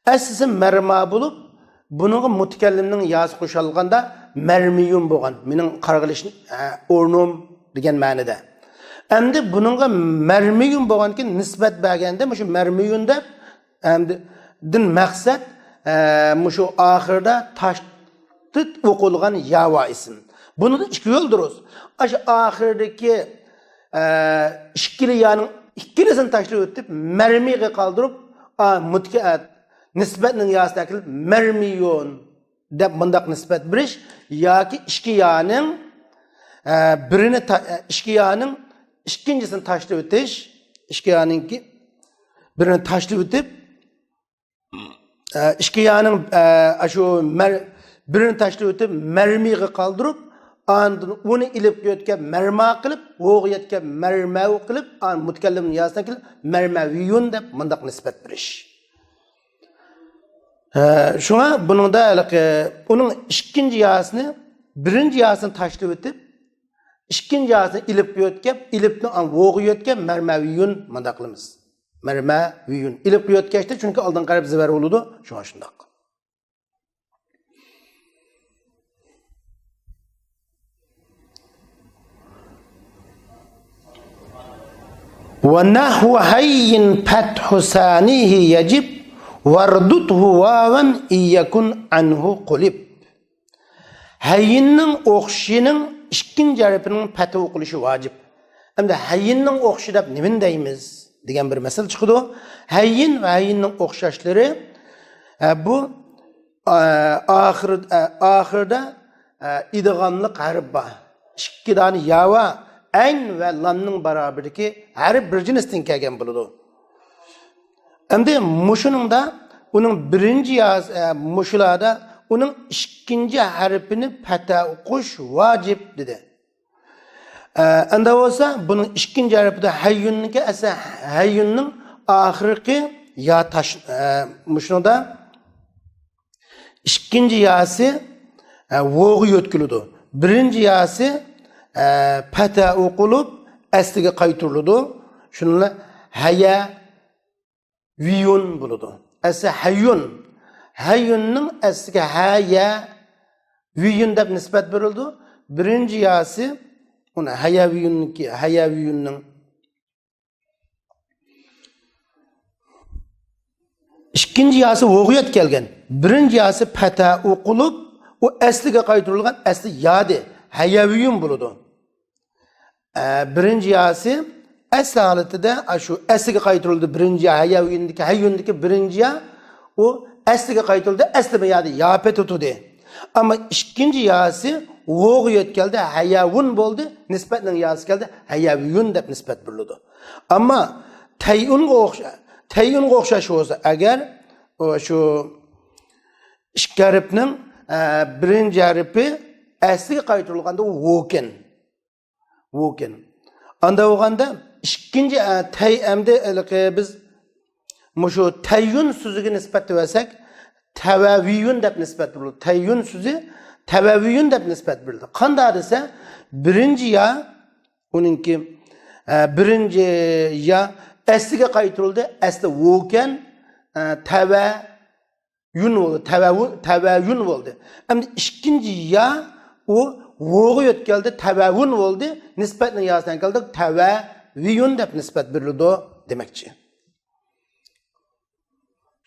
ئەسلىسى مەرما بولۇپ، بۇنىڭغا مۇتەكەللىمنىڭ ياسى قوشۇلغاندا مەرمىيۇن بولغان. مېنىڭ قارىغىلىش، ئە، ئورنۇم دېگەن مەنىدە. ئەمدى بۇنىڭغا مەرمىيۇن بولغاندىكىن نىسبەت بەرگەندە مۇشۇ مەرمىيۇن دەپ، ئەمدى دىن مەقسەت، ئە، مۇشۇ ئاخىرىدا تاشتىت ئوقۇلغان ياۋا ئىسىم. بۇنىڭدا ئىككى يول دۇرۇس. ئاشۇ ئاخىرىدىكى، ئە، ئىككىلا يانىڭ ئىككىلىسىنى تاشلىۋېتىپ، مەرمىيغا قالدۇرۇپ، ئا، مۇتكە-، ئە، نىسبەتنىڭ ياسىنى ئەكېلىپ، مەرمىيۇن دەپ مۇنداق نىسبەت بېرىش ياكى ئىككى يانىڭ، ئە، بىرىنى تا-، ئە، ئىككى يانىڭ ئىككىنچىسىنى تاشلىۋېتىش، ئىككى يانىڭكى بىرىنى تاشلىۋېتىپ، ئە، ئىككى يانىڭ، ئە، ئاشۇ مەر-، بىرىنى تاشلىۋېتىپ، مەرمىيغا قالدۇرۇپ، ئاندىن ئۇنى ئېلىپ يۆتكەپ مەرما قىلىپ، ۋوغا يۆتكەپ مەرمەۋ قىلىپ، ئان مۇتەكەللىم ياسىنى كېلىپ، مەرمەۋىيۇن دەپ مۇنداق نىسبەت بېرىش. ئە، شۇڭا بۇنىڭدا ھېلىقى ئۇنىڭ ئىككىنچى ياسىنى، بىرىنچى ياسىنى تاشلىۋېتىپ، ئىككىنچى ياسىنى ئېلىپقا يۆتكەپ، ئېلىپنى ئان ۋوغا يۆتكەپ، مەرمەۋىيۇن مۇنداق قىلىمىز. مەرمەۋىيۇن. ئېلىپقا يۆتكەشتە، چۈنكى ئالدىنقى ھەرپ زەبەر بولىدۇ، شۇڭا شۇنداق. ونحو هين فتح ثانيه يجب واردده واوا إن يكن عنه قلب. ھەييىننىڭ ئوخشىشىنىڭ ئىككىنچى ھەرپىنىڭ پەتھە ئوقۇلۇشى ۋاجىپ. ئەمدى ھەييىننىڭ ئوخشىشى دەپ نېمىنى دەيمىز دېگەن بىر مەسىلە چىقىدۇ. ھەييىن ۋە ھەييىننىڭ ئوخشاشلىرى، ئە، بۇ، ئە، ئاخىر، ئە، ئاخىرىدا، ئە، ئىدغاملىق ھەرپ بار. ئىككى دانە يا ۋە ئەين ۋە لامنىڭ بارابىرىدىكى ھەرپ بىر جىنستىن كەلگەن بولىدۇ. ئەمدى مۇشۇنىڭدا ئۇنىڭ بىرىنچى يا-، ئە، مۇشۇلاردا ئۇنىڭ ئىككىنچى ھەرپىنى پەتھە ئوقۇش ۋاجىپ، دېدى. ئە، ئەندە بولسا، بۇنىڭ ئىككىنچى ھەرپىدە ھەييۇننىڭكى ئەسلى ھەييۇننىڭ ئاخىرقى يا تاش، ئە، مۇشۇنىڭدا ئىككىنچى ياسى، ئە، ۋوغا يۆتكىلىدۇ. بىرىنچى ياسى، ئە، پەتھە ئوقۇلۇپ، ئەسلىگە قايتۇرۇلىدۇ. شۇنىڭ بىلەن ھەيە ۋىيۇن بولىدۇ. ئەسلى ھەييۇن. ھەييۇننىڭ ئەسلىگە ھەيە ۋىيۇن دەپ نىسبەت بېرىلىدۇ. بىرىنچى ياسى، ئۇنى ھەيە ۋىيۇننىڭكى، ھەيە ۋىيۇننىڭ ئىككىنچى ياسى ۋوغا يۆتكەلگەن. بىرىنچى ياسى پەتھە ئوقۇلۇپ، ئۇ ئەسلىگە قايتۇرۇلغان ئەسلى يادى. ھەيەۋىيۇن بولىدۇ. ئە، بىرىنچى ياسى ئەسلى ھالىتىدە، ئا، شۇ ئەسلىگە قايتۇرۇلدى. بىرىنچى يا، ھەيەۋىيۇندىكى، ھەييۇندىكى بىرىنچى يا، ئۇ ئەسلىگە قايتۇرۇلدى. ئەسلىمە يادى يا پېتى تۇدى. ئەمما ئىككىنچى ياسى ۋوغا يۆتكەلدى، ھەيەۋۇن بولدى. نىسبەتنىڭ ياسى كەلدى، ھەيەۋىيۇن دەپ نىسبەت بېرىلىدۇ. ئەمما تەيئۇنغا ئوخشا-، تەيئۇنغا ئوخشاش بولسا ئەگەر، ئۇ شۇ ئىككى ھەرپنىڭ، ئە، بىرىنچى ھەرپى ئەسلىگە قايتۇرۇلغاندا ئۇ ۋوكەن. ۋوكەن. ئاندا بولغاندا ئىككىنچى، ئە، تەي ئەمدى ھېلىقى بىز مۇشۇ تەييۇن سۆزىگە نىسبەت بەرسەك، تەۋەۋىيۇن دەپ نىسبەت بېرىلىدۇ. تەييۇن سۆزى تەۋەۋىيۇن دەپ نىسبەت بېرىلىدۇ. قانداق دېسە، بىرىنچى يا، ئۇنىڭكى، ئە، بىرىنچى يا ئەسلىگە قايتۇرۇلدى. ئەسلى ۋوكەن، ئە، تەۋەيۇن بولدى. تەۋەۋۇ-، تەۋەيۇن بولدى. ئەمدى ئىككىنچى يا ئۇ ۋوغا يۆتكەلدى، تەۋەۋۇن بولدى. نىسبەتنىڭ ياسىدىن كەلدى، تەۋەۋىيۇن دەپ نىسبەت بېرىلىدۇ دېمەكچى.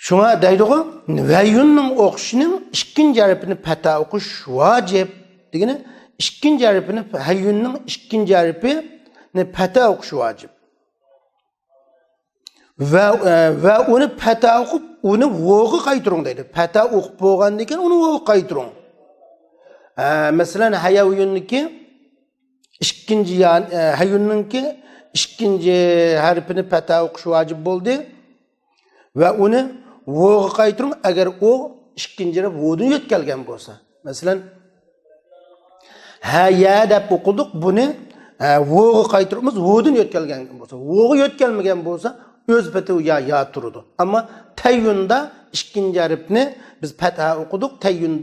شۇڭا دەيدىغۇ، ۋەييۇننىڭ ئوخشىشىنىڭ ئىككىنچى ھەرپىنى پەتھە ئوقۇش ۋاجىپ دېگىنى، ئىككىنچى ھەرپىنى، ھەييۇننىڭ ئىككىنچى ھەرپىنى پەتھە ئوقۇش ۋاجىپ. ۋە، ئە، ۋە ئۇنى پەتھە ئوقۇپ، ئۇنى ۋوغا قايتۇرۇڭ دەيدۇ. پەتھە ئوقۇپ بولغاندىن كېيىن ئۇنى ۋوغا قايتۇرۇڭ. ئە، مەسىلەن، ھەيەۋىيۇننىڭكى ئىككىنچى يا-، ئە، ھەييۇننىڭكى ئىككىنچى ھەرپىنى پەتھە ئوقۇش ۋاجىپ بولدى. ۋە ئۇنى ۋوغا قايتۇرۇڭ، ئەگەر ئۇ ئىككىنچى ھەرپ ۋودىن يۆتكەلگەن بولسا. مەسىلەن، ھەيە دەپ ئوقۇدۇق، بۇنى، ھە، ۋوغا قايتۇرۇپمىز، ۋودىن يۆتكەلگەن بولسا. ۋوغا يۆتكەلمىگەن بولسا، ئۆز پېتى يا، يا تۇرىدۇ. ئەمما تەييۇندا ئىككىنچى ھەرپنى بىز پەتھە ئوقۇدۇق، تەييۇن،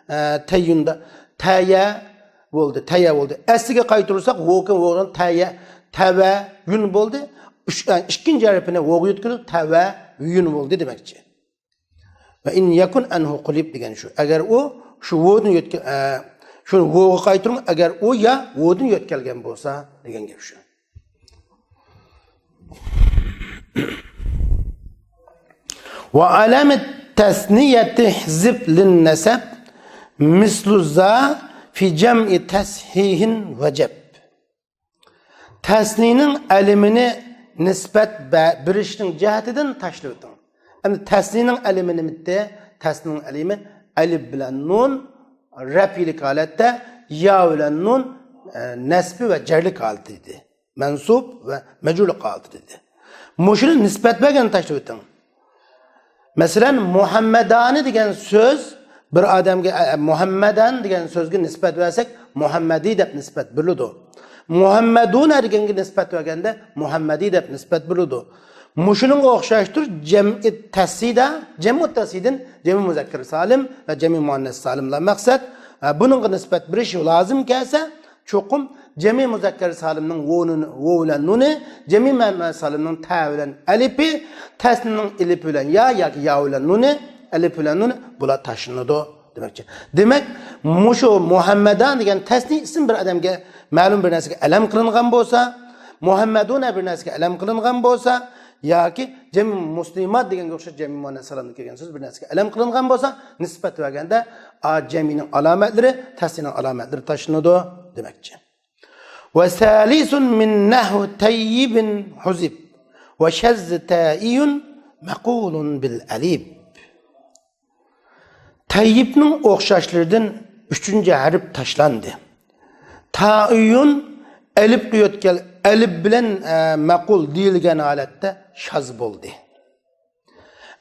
ھە، تەييۇندا تەيە بولدى، تەيە بولدى. ئەسلىگە قايتۇرساق، ۋوكىن ۋوغىن تەيە، تەۋەيۇن بولدى. ئۈچ، ئە، ئىككىنچى ھەرپىنى ۋوغا يۆتكىدۇق، تەۋەيۇن بولدى دېمەكچى. ۋە ئىن يەكۇن ئەنھۇ قۇلىب دېگەن شۇ. ئەگەر ئۇ شۇ ۋودىن يۆتكە-، ئە، شۇنى ۋوغا قايتۇرۇڭ، ئەگەر ئۇ يا ۋودىن يۆتكەلگەن بولسا دېگەن گەپ شۇ. ۋە ئەلامەت تەسنىيەتى ھىزىب لىن نەسەب مىسلۇ زا فى جەمئى تەسھىھىن ۋەجەب. تەسنىينىڭ ئەلىمىنى نىسبەت بە-، بېرىشنىڭ جەھىتىدىن تاشلىۋېتىڭ. ئەمدى تەسنىينىڭ ئەلىمى نېمىتتى؟ تەسنىينىڭ ئەلىمى ئەلىپ بىلەن نۇن رەپئىيلىك ھالەتتە، يا بىلەن نۇن، ئە، نەسبى ۋە جەرلىك ھالىتى ئىدى. مەنسۇب ۋە مەجرۇرلۇق ھالىتى ئىدى. مۇشۇنى نىسبەت بەرگەن تاشلىۋېتىڭ. مەسىلەن، مۇھەممەدانى دېگەن سۆز بىر ئادەمگە، ئە، مۇھەممەدان دېگەن سۆزگە نىسبەت بەرسەك، مۇھەممەدى دەپ نىسبەت بېرىلىدۇ. مۇھەممەدۇنە دېگەنگە نىسبەت بەرگەندە، مۇھەممەدى دەپ نىسبەت بېرىلىدۇ. مۇشۇنىڭغا ئوخشاشتۇر، جەمئى تەسھىدە، جەمئۇ تەسھىدىن جەمئى مۇزەككەر سالىم ۋە جەمئى مۇئەننەس سالىملار مەقسەت. ھە، بۇنىڭغا نىسبەت بېرىش لازىم كەلسە، چوقۇم جەمئى مۇزەككەر سالىمنىڭ ۋو نۇن-، ۋو بىلەن نۇنى، جەمئى مۇئەننەس سالىمنىڭ تە بىلەن ئەلىپى، تەسنىينىڭ ئېلىپى بىلەن يا ياكى يا بىلەن نۇنى، ئەلىپ بىلەن نۇنى، بۇلار تاشلىنىدۇ دېمەكچى. دېمەك، مۇشۇ مۇھەممەدان دېگەن تەسنىي ئىسىم بىر ئادەمگە مەلۇم بىر نەرسىگە ئەلەم قىلىنغان بولسا، مۇھەممەدۇنە بىر نەرسىگە ئەلەم قىلىنغان بولسا، ياكى جەمئى مۇسلىمات دېگەنگە ئوخشاش جەمئى مۇئەننەس سالىمدىن كەلگەن سۆز بىر نەرسىگە ئەلەم قىلىنغان بولسا، نىسبەت بەرگەندە، ئا، جەمئىنىڭ ئالامەتلىرى، تەسنىينىڭ ئالامەتلىرى تاشلىنىدۇ دېمەكچى. ۋە سالىسۇن مىن نەھۋ تەييىبىن ھۇزىب ۋە شەززە تەئىيۇن مەقۇلۇن بىل ئەلىپ. تەييىبنىڭ ئوخشاشلىرىدىن ئۈچىنچى ھەرپ تاشلاندى. تائىيۇن ئەلىپقە يۆتكەل-، ئەلىپ بىلەن، ئە، مەقۇل دېيىلگەن ھالەتتە شاز بولدى.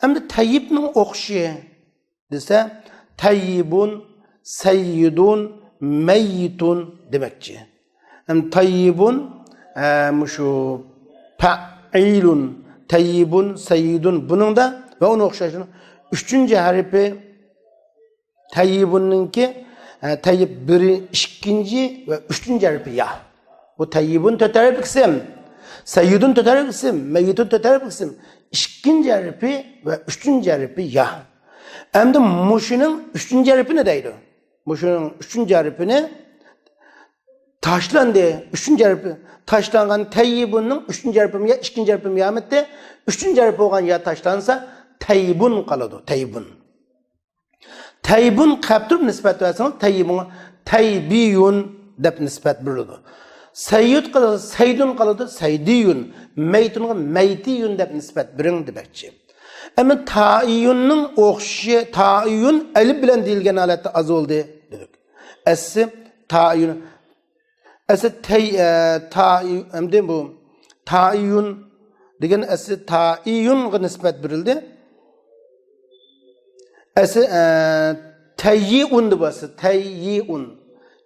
ئەمدى تەييىبنىڭ ئوخشىشى دېسە، تەييىبۇن، سەييىدۇن، مەييىتۇن دېمەكچى. ھەم تەييىبۇن، ئە، مۇشۇ پەئىلۇن، تەييىبۇن، سەييىدۇن بۇنىڭدا ۋە ئۇنىڭ ئوخشاشلىرىنىڭ ئۈچىنچى ھەرپى تەييىبۇننىڭكى، ئە، تەييىب بىر، ئىككىنچى ۋە ئۈچىنچى ھەرپى يا. بۇ تەييىبۇن تۆت ھەرپلىك ئىسىم، سەييىدۇن تۆت ھەرپلىك ئىسىم، مەييىتۇن تۆت ھەرپلىك ئىسىم. ئىككىنچى ھەرپى ۋە ئۈچىنچى ھەرپى يا. ئەمدى مۇشۇنىڭ ئۈچىنچى ھەرپىنى دەيدۇ. مۇشۇنىڭ ئۈچىنچى ھەرپىنى تاشلاندى. ئۈچىنچى ھەرپى تاشلانغان تەييىبۇننىڭ ئۈچىنچى ھەرپىمۇ يا، ئىككىنچى ھەرپىمۇ يامىتى. ئۈچىنچى ھەرپ بولغان يا تاشلانسا، تەيبۇن قالىدۇ، تەيبۇن. تەيبۇن قەپ تۇرۇپ نىسبەت بەرسىڭىز، تەيبۇنغا تەيبىيۇن دەپ نىسبەت بېرىلىدۇ. سەييۇد قالىدۇ، سەيدۇن قالىدۇ، سەيدىيۇن. مەيتۇنغا مەيتىيۇن دەپ نىسبەت بېرىڭ دېمەكچى. ئەمما تائىيۇننىڭ ئوخشىشى، تائىيۇن ئەلىپ بىلەن دېيىلگەن ھالەتتە ئاز بولدى دېدۇق. ئەسلى تائىيۇن، ئەسلى تەي-، ئە، تائىي-، ئەمدى بۇ تائىيۇن دېگەن ئەسلى تائىيۇنغا نىسبەت بېرىلدى. ئەسلى، ئە، تەييىئۇن دەپ ئەسلى تەييىئۇن.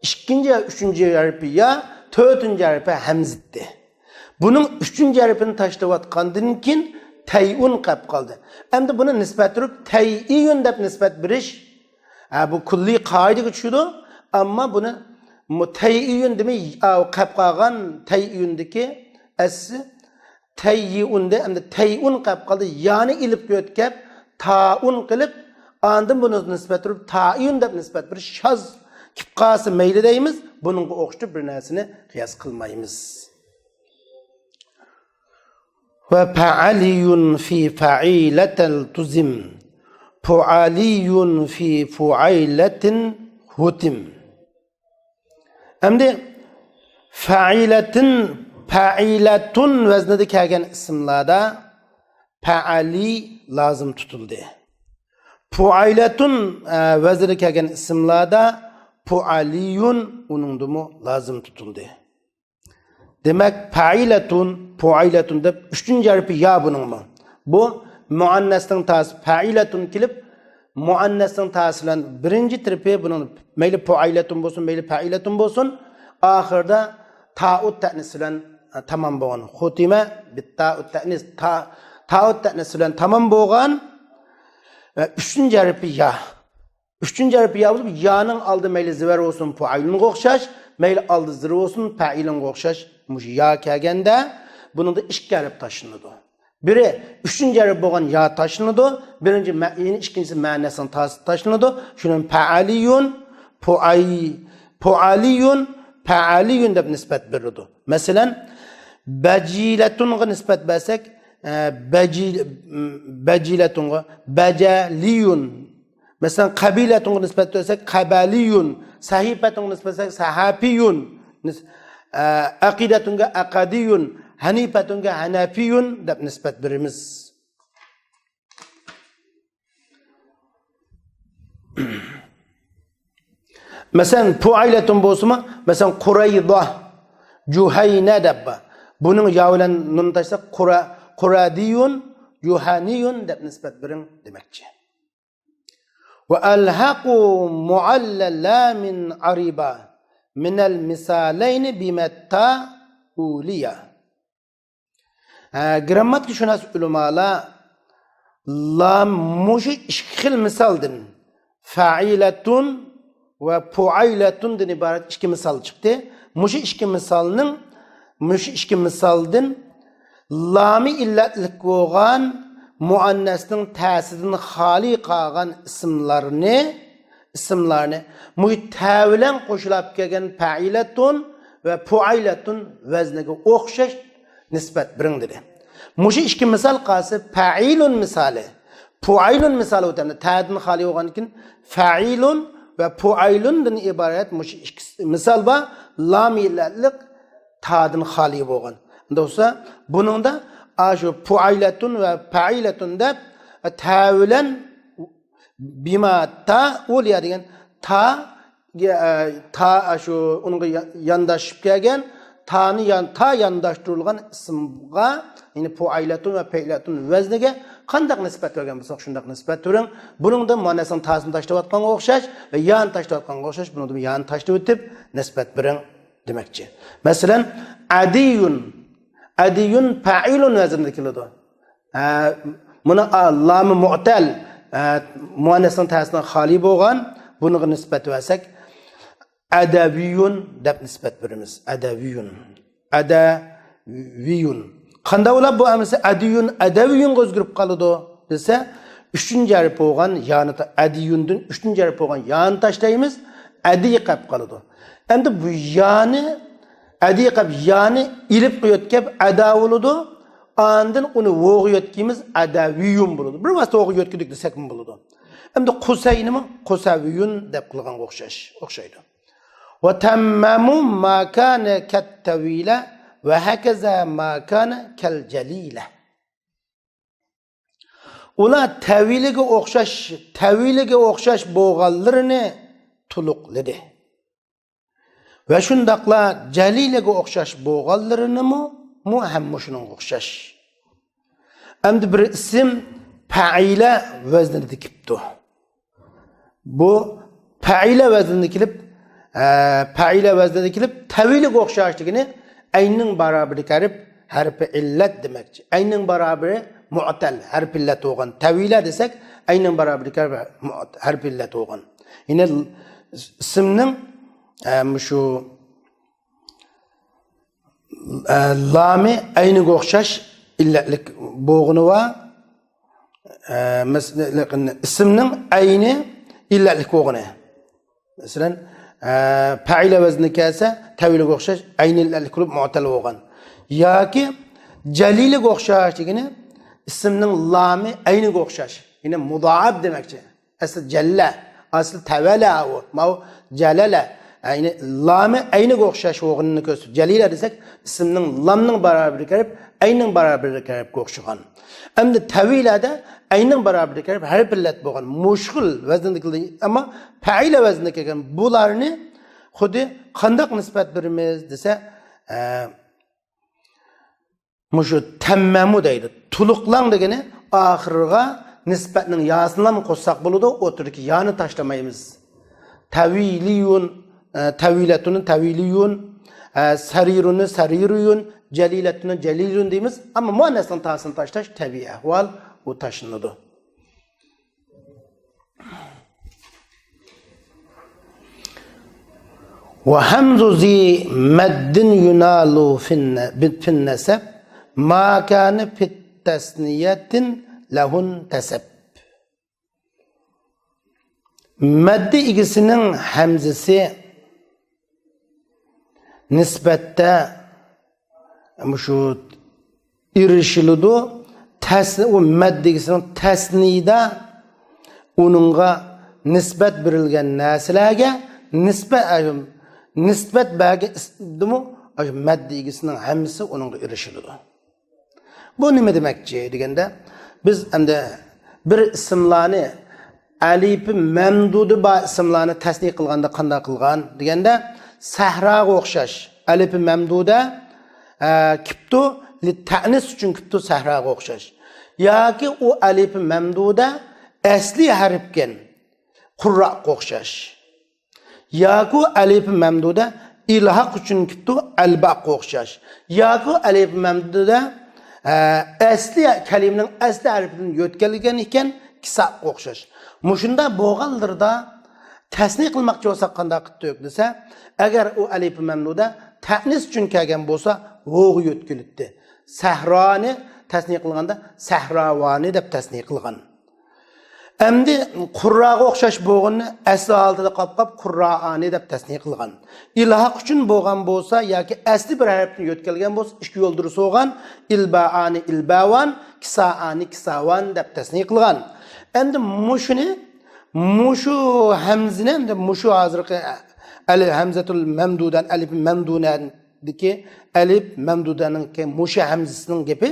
ئىككىنچى يا ئۈچىنچى ھەرپى يا، تۆتىنچى ھەرپى ھەمزىتتى. بۇنىڭ ئۈچىنچى ھەرپىنى تاشلىۋاتقاندىن كېيىن تەيئۇن قېلىپ قالدى. ئەمدى بۇنى نىسبەت بېرىپ تەيئىيۇن دەپ نىسبەت بېرىش، ھە، بۇ كۈللىي قائىدىگە چۈشىدۇ. ئەمما بۇنى مۇ-، تەيئىيۇن دېمەي، ئاۋۇ قېلىپ قالغان تەيئىيۇندىكى ئەسلى تەييىئۇندە، ئەمدى تەيئۇن قېلىپ قالدى. يانى ئېلىپقا ئۆتكەپ، تائۇن قىلىپ، ئاندىن بۇنى نىسبەت بېرىپ، تائىيۇن دەپ نىسبەت بېرىش شاز كېلىپ قالسا مەيلى دەيمىز. بۇنىڭغا ئوخشىتىپ بىر نەرسىنى قىياس قىلمايمىز. ۋە پەئەلىيۇن فى فەئىلەتەلتۇزىم، پۇئەلىيۇن فى فۇئەيلەتىن ھۇتىم. ئەمدى فەئىلەتىن، پەئىلەتۇن ۋەزنىدە كەلگەن ئىسىملاردا پەئەلى لازىم تۇتۇلدى. پۇئەيلەتۇن، ئە، ۋەزنىدە كەلگەن ئىسىملاردا پۇئەلىيۇن ئۇنىڭدىمۇ لازىم تۇتۇلدى. دېمەك، پەئىلەتۇن، پۇئەيلەتۇن دەپ ئۈچىنچى ھەرپى يا بۇنىڭمۇ. بۇ مۇئەننەسنىڭ تاسى پەئىلەتۇن كېلىپ، مۇئەننەسنىڭ تاسى بىلەن بىرىنچى تەرىپى بۇنىڭ مەيلى پۇئەيلەتۇن بولسۇن، مەيلى پەئىلەتۇن بولسۇن، ئاخىرىدا تائۇت تەئنىس بىلەن، ئە، تامام بولغان. خۇتىمە بىتتائۇت تەئنىس، تا، تائۇت تەئنىس بىلەن تامام بولغان، ئە، ئۈچىنچى ھەرپى يا. ئۈچىنچى ھەرپى يا بولۇپ، يانىڭ ئالدى مەيلى زىۋەر بولسۇن، پۇئەيلۇنغا ئوخشاش، مەيلى ئالدى زىر بولسۇن، پەئىلۇنغا ئوخشاش، مۇشۇ يا كەلگەندە، بۇنىڭدا ئىككى ھەرپ تاشلىنىدۇ. بىرى ئۈچىنچى ھەرپ بولغان يا تاشلىنىدۇ، بىرىنچى مە-، يەنى ئىككىنچىسى مەنەسنىڭ تاسى تاشلىنىدۇ. شۇنىڭ پەئەلىيۇن، پۇئەي-، پۇئەلىيۇن، پەئەلىيۇن دەپ نىسبەت بېرىلىدۇ. مەسىلەن، بەجىلەتۇنغا نىسبەت بەرسەك، ئە، بەجى-، بەجىلەتۇنغا بەجەلىيۇن. مەسىلەن، قەبىلەتۇنغا نىسبەت بەرسەك، قەبەلىيۇن. سەھىپەتۇنغا نىسبەت بەرسەك، سەھەپىيۇن. نىس-، ئە، ئەقىدەتۇنگە ئەقەدىيۇن. ھەنىپەتۇنگە ھەنەفىيۇن دەپ نىسبەت بېرىمىز. مەسىلەن، پۇئەيلەتۇن بولسىمۇ، مەسىلەن، قۇرەيزا، جۇھەينە دەپ بار. بۇنىڭ يا بىلەن نۇن تاشلىساق، قۇرە-، قۇرەدىيۇن، جۇھەنىيۇن دەپ نىسبەت بېرىڭ دېمەكچى. ۋە ئەلھەقۇ مۇئەللە لامىن ئارىبا مىنەل مىسالەينى بىمەتتا ئۇلىيا. ھە، گىرامماتىكىشۇناس ئۆلىمالار لام مۇشۇ ئىككى خىل مىسالدىن، فەئىلەتۇن ۋە پۇئەيلەتۇندىن ئىبارەت ئىككى مىسال چىقتى. مۇشۇ ئىككى مىسالنىڭ، مۇشۇ ئىككى مىسالدىن لامى ئىللەتلىك بولغان مۇئەننەسنىڭ تەسىدىن خالىي قالغان ئىسىملارنى، ئىسىملارنى مۇشۇ تە بىلەن قوشۇلۇپ كەلگەن پەئىلەتۇن ۋە پۇئەيلەتۇن ۋەزنىگە ئوخشاش نىسبەت بېرىڭ دېدى. مۇشۇ ئىككى مىسال قالسا پەئىلۇن مىسالى، پۇئەيلۇن مىسالى ئۆتەمدۇ. تەدىن خالىي بولغاندىن كېيىن فەئىلۇن ۋە پۇئەيلۇندىن ئىبارەت مۇشۇ ئىككى مىسال بار. لام ئىللەتلىك تادىن خالىي بولغان. ئەمدى بولسا بۇنىڭدا ئاشۇ پۇئەيلەتۇن ۋە پەئىلەتۇن دەپ تە بىلەن بىما تا ئۇلىيا دېگەن تا، ئە، تا، ئە، شۇ ئۇنىڭغا يا-، يانداشىپ كەلگەن تانى يان-، تا يانداشتۇرۇلغان ئىسىمغا، يەنى پۇئەيلەتۇن ۋە پەئىلەتۇن ۋەزنىگە قانداق نىسبەت بەرگەن بولساق، شۇنداق نىسبەت بېرىڭ. بۇنىڭدا مۇئەننەسنىڭ تاسىنى تاشلاۋاتقانغا ئوخشاش ۋە يانى تاشلاۋاتقانغا ئوخشاش، بۇنىڭدا يانى تاشلىۋېتىپ نىسبەت بېرىڭ دېمەكچى. مەسىلەن، ئەدىيۇن. ئەدىيۇن پەئىلۇن ۋەزنىدە كېلىدۇ. ئە، مۇنى، ئا، لامى مۇئتەل، ئە، مۇئەننەسنىڭ تەسىدىن خالىي بولغان، بۇنىڭغا نىسبەت بەرسەك، ئەدەۋىيۇن دەپ نىسبەت بېرىمىز. ئەدەۋىيۇن. ئەدەۋىيۇن. قانداق بولۇپ بۇ ئەمىسە ئەدىيۇن، ئەدەۋىيۇنغا ئۆزگىرىپ قالىدۇ دېسە، ئۈچىنچى ھەرپ بولغان يانى تا-، ئەدىيۇندىن ئۈچىنچى ھەرپ بولغان يانى تاشلايمىز، ئەدى قەپ قالىدۇ. ئەمدى بۇ يانى، ئەدى قەپ يانى ئېلىپقا يۆتكەپ ئەدا بولىدۇ. ئاندىن ئۇنى ۋوغا يۆتكىمىز، ئەدەۋىيۇن بولىدۇ. بىر ۋاسىتە ۋوغا يۆتكىدۇق دېسەكمۇ بولىدۇ. ئەمدى قۇسەينىمۇ قۇسەۋىيۇن دەپ قىلغانغا ئوخشاش، ئوخشايدۇ. وتمموا ما كان كالتويلة وهكذا ما كان كالجليلة. ئۇلار تەۋىلىگە ئوخشاش، تەۋىلىگە ئوخشاش بولغانلىرىنى تولۇقلىدى. ۋە شۇنداقلا جەلىلىگە ئوخشاش بولغانلىرىنىمۇ، مۇ ھەم مۇشۇنىڭغا ئوخشاش. ئەمدى بىر ئىسىم پەئىلە ۋەزنىدە كېلىپتۇ. بۇ پەئىلە ۋەزنىدە كېلىپ، ئە، پەئىلە ۋەزنىدە كېلىپ، تەۋىلىگە ئوخشاش دېگىنى ئەيننىڭ بارابىرىدىكى ھەرپ، ھەرپى ئىللەت دېمەكچى. ئەيننىڭ بارابىرى مۇئتەل، ھەرپى ئىللەت بولغان. تەۋىلە دېسەك، ئەيننىڭ بارابىرىدىكى ھەرپ، مۇئت-، ھەرپى ئىللەت بولغان. يەنى ئىسىمنىڭ، ئە، مۇشۇ ئە، لامى ئەينىگە ئوخشاش ئىللەتلىك بولغىنى بار. ئە، مەسىلەن، ئىسىمنىڭ ئەينى ئىللەتلىك بولغىنى. مەسىلەن، ئە، پەئىلە ۋەزنى كەلسە، تەۋىلىگە ئوخشاش ئەينى ئىللەتلىك بولۇپ مۇئتەل بولغان. ياكى جەلىلىگە ئوخشاش دېگىنى ئىسىمنىڭ لامى ئەينىگە ئوخشاش. يەنى مۇدائەپ دېمەكچى. ئەسلى جەللە، ئەسلى تەۋەلە ئۇ. ماۋۇ جەلەلە. ئەينى، لامى ئەينىگە ئوخشاش بولغىنىنى كۆرسىتىپ، جەلىلە دېسەك، ئىسىمنىڭ لامنىڭ بارابىرىگە كىرىپ، ئەينىڭ بارابىرىگە كىرىپكە ئوخشىغان. ئەمدى تەۋىلەدە ئەينىڭ بارابىرىگە كىرىپ، ھەرپى ئىللەت بولغان. مۇشۇ خىل ۋەزنىدە كېلىدۇ. ئەمما پەئىلە ۋەزنىدە كەلگەن بۇلارنى خۇددى قانداق نىسبەت بېرىمىز دېسە، ئە، مۇشۇ تەممەمۇ دەيدۇ. تولۇقلاڭ دېگىنى ئاخىرىغا نىسبەتنىڭ ياسىنىلا قوشساق بولىدۇ، ئوتتۇرىدىكى يانى تاشلىمايمىز. تەۋىلىيۇن، ئە، تەۋىلەتۇنى تەۋىلىيۇن، ئە، سەرىرۇنى سەرىرۇيۇن، جەلىلەتۇنى جەلىلۇن دەيمىز. ئەمما مۇئەننەسنىڭ تاسىنى تاشلاش تەبىئىي ئەھۋال، ئۇ تاشلىنىدۇ. وهمز ذي مد ينال في الن-، في النسب ما كان في تثنية له انتسب. مەددە ئىگىسىنىڭ ھەمزىسى نىسبەتتە مۇشۇ ئېرىشىلىدۇ. تەس-، ئۇ مەددە ئىگىسىنىڭ تەسنىيىدە ئۇنىڭغا نىسبەت بېرىلگەن نەرسىلەرگە نىسبەت، نىسبەت بەرگەن ئىسىمدىمۇ ئاشۇ مەددە ئىگىسىنىڭ ھەمزىسى ئۇنىڭغا ئېرىشىلىدۇ. بۇ نېمە دېمەكچى دېگەندە، بىز ئەمدى بىر ئىسىملارنى، ئەلىپى مەمدۇدى بار ئىسىملارنى تەسنىي قىلغاندا قانداق قىلغان دېگەندە، سەھراغا ئوخشاش. ئەلىپى مەمدۇدە، ئە، كېپتۇ، لىتەئنىس ئۈچۈن كېپتۇ سەھراغا ئوخشاش. ياكى ئۇ ئەلىپى مەمدۇدە ئەسلى ھەرپكەن، قۇرراققا ئوخشاش. ياكى ئەلىپى مەمدۇدە ئىلھاق ئۈچۈن كېپتۇ ئەلباققا ئوخشاش. ياكى ئەلىپى مەمدۇدە، ئە، ئەسلى كەلىمىنىڭ ئەسلى ھەرپىدىن يۆتكەلگەن ئىكەن، كىساققا ئوخشاش. مۇشۇنداق بولغانلىرىدا تەسنىي قىلماقچى بولساق قانداق قىلدۇق دېسە، ئەگەر ئۇ ئەلىپى مەمدۇدە تەئنىس ئۈچۈن كەلگەن بولسا، ۋوغا يۆتكىلىتتى. سەھرانى تەسنىي قىلغاندا سەھراۋانى دەپ تەسنىي قىلغان. ئەمدى قۇرراغا ئوخشاش بولغىنىنى ئەسلى ھالىتىدە قاپقاپ قۇررائانى دەپ تەسنىي قىلغان. ئىلھاق ئۈچۈن بولغان بولسا ياكى ئەسلى بىر ھەرپتىن يۆتكەلگەن بولسا ئىككى يولدۇرۇس بولغان، ئىلبائانى ئىلباۋان، كىسائانى كىساۋان دەپ تەسنىي قىلغان. ئەمدى مۇشۇنى، مۇشۇ ھەمزىنى، ئەمدى مۇشۇ ھازىرقى ئەل-، ھەمزەتۇل مەمدۇدەن، ئەلىپ مەمدۇدەن دىكى ئەلىپ مەمدۇدەنىڭكى مۇشۇ ھەمزىسىنىڭ گېپى،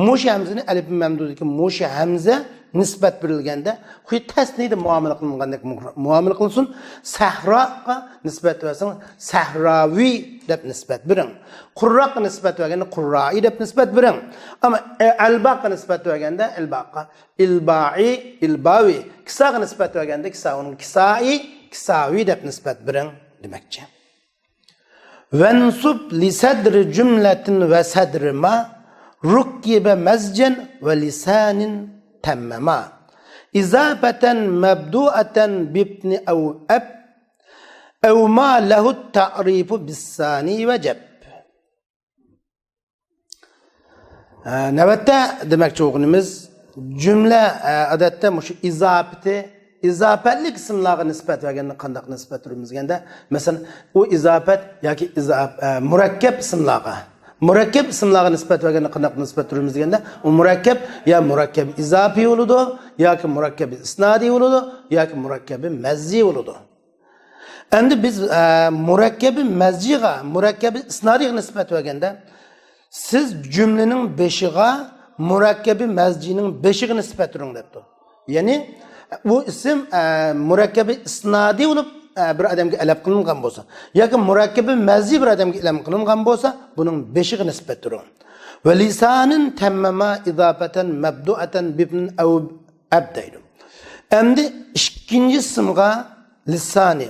مۇشۇ ھەمزىنى ئەلىپ مەمدۇدىكى مۇشۇ ھەمزە نىسبەت بېرىلگەندە، خۇددى تەسنىيىدە مۇئامىلە قىلىنغاندەك مۇ-، مۇئامىلە قىلسۇن. سەھراغا نىسبەت بەرسىڭىز، سەھراۋى دەپ نىسبەت بېرىڭ. قۇرراققا نىسبەت بەرگەندە، قۇررائى دەپ نىسبەت بېرىڭ. ئەمما ئە-، ئەلباغقا نىسبەت بەرگەندە، ئەلباغقا ئىلبائى، ئىلباۋى. كىساغا نىسبەت بەرگەندە، كىسا، ئۇنىڭغا كىسائى، كىساۋى دەپ نىسبەت بېرىڭ دېمەكچى. وانصب لصدر جملة وصدر ما ركب مزجا ولسان تمما. إضافة مبدوءة بابن أو أب أو ما له التعريف بالثاني وجب. ئە، نۆۋەتتە دېمەكچى بولغىنىمىز، جۈملە، ئە، ئادەتتە مۇشۇ ئىزاپىتى، ئىزاپەتلىك ئىسىملارغا نىسبەت بەرگەندە قانداق نىسبەت بېرىمىز دېگەندە، مەسىلەن، ئۇ ئىزاپەت ياكى ئىزاپ-، ئە، مۇرەككەپ ئىسىملارغا، مۇرەككەپ ئىسىملارغا نىسبەت بەرگەندە قانداق نىسبەت بېرىمىز دېگەندە، ئۇ مۇرەككەپ يا مۇرەككەپ ئىزاپىي بولىدۇ، ياكى مۇرەككەپ ئىسنادىي بولىدۇ، ياكى مۇرەككەپ مەززىي بولىدۇ. ئەمدى بىز، ئە، مۇرەككەبى مەزجىغا، مۇرەككەبى ئىسنادىغا نىسبەت بەرگەندە، سىز جۈملىنىڭ بېشىغا مۇرەككەبى مەزجىنىڭ بېشىغا نىسبەت بېرىڭ دەپتۇ. يەنى، بۇ ئىسىم، ئە، مۇرەككەبى ئىسنادى بولۇپ، ئە، بىر ئادەمگە ئەلەپ قىلىنغان بولسا، ياكى مۇرەككەبى مەزجى بىر ئادەمگە ئەلەپ قىلىنغان بولسا، بۇنىڭ بېشىغا نىسبەت بېرىڭ. ولسان تمما إضافة مبدوءة بابن أو أب دەيدۇ. ئەمدى ئىككىنچى ئىسىمغا لىسانى.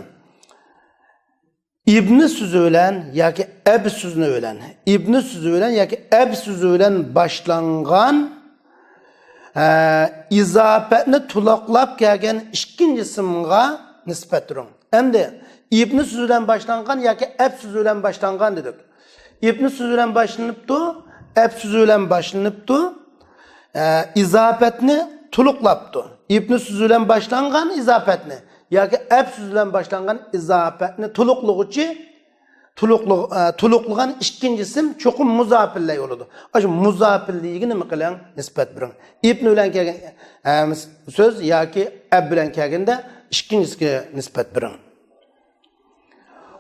ئىبنى سۆزى بىلەن ياكى ئەب سۆزى بىلەن، ئىبنى سۆزى بىلەن ياكى ئەب سۆزى بىلەن باشلانغان، ئە، ئىزاپەتنى تولۇقلاپ كەلگەن ئىككىنچى ئىسىمغا نىسبەت بېرىڭ. ئەمدى ئىبنى سۆزى بىلەن باشلانغان ياكى ئەب سۆزى بىلەن باشلانغان دېدۇق. ئىبنى سۆزى بىلەن باشلىنىپتۇ، ئەب سۆزى بىلەن باشلىنىپتۇ. ئە، ئىزاپەتنى تولۇقلاپتۇ. ئىبنى سۆزى بىلەن باشلانغان ئىزاپەتنى ياكى ئەب سۆزى بىلەن باشلانغان ئىزاپەتنى تولۇقلىغۇچى، تولۇقلىغ-، ئە، تولۇقلىغان ئىككىنچى ئىسىم چوقۇم مۇزاپىللەي بولىدۇ. ئاشۇ مۇزاپىللەيگە نېمە قىلىڭ؟ نىسبەت بېرىڭ. ئىبنى بىلەن كەلگەن، ئە، سۆز ياكى ئەب بىلەن كەلگەندە ئىككىنچىسىگە نىسبەت بېرىڭ.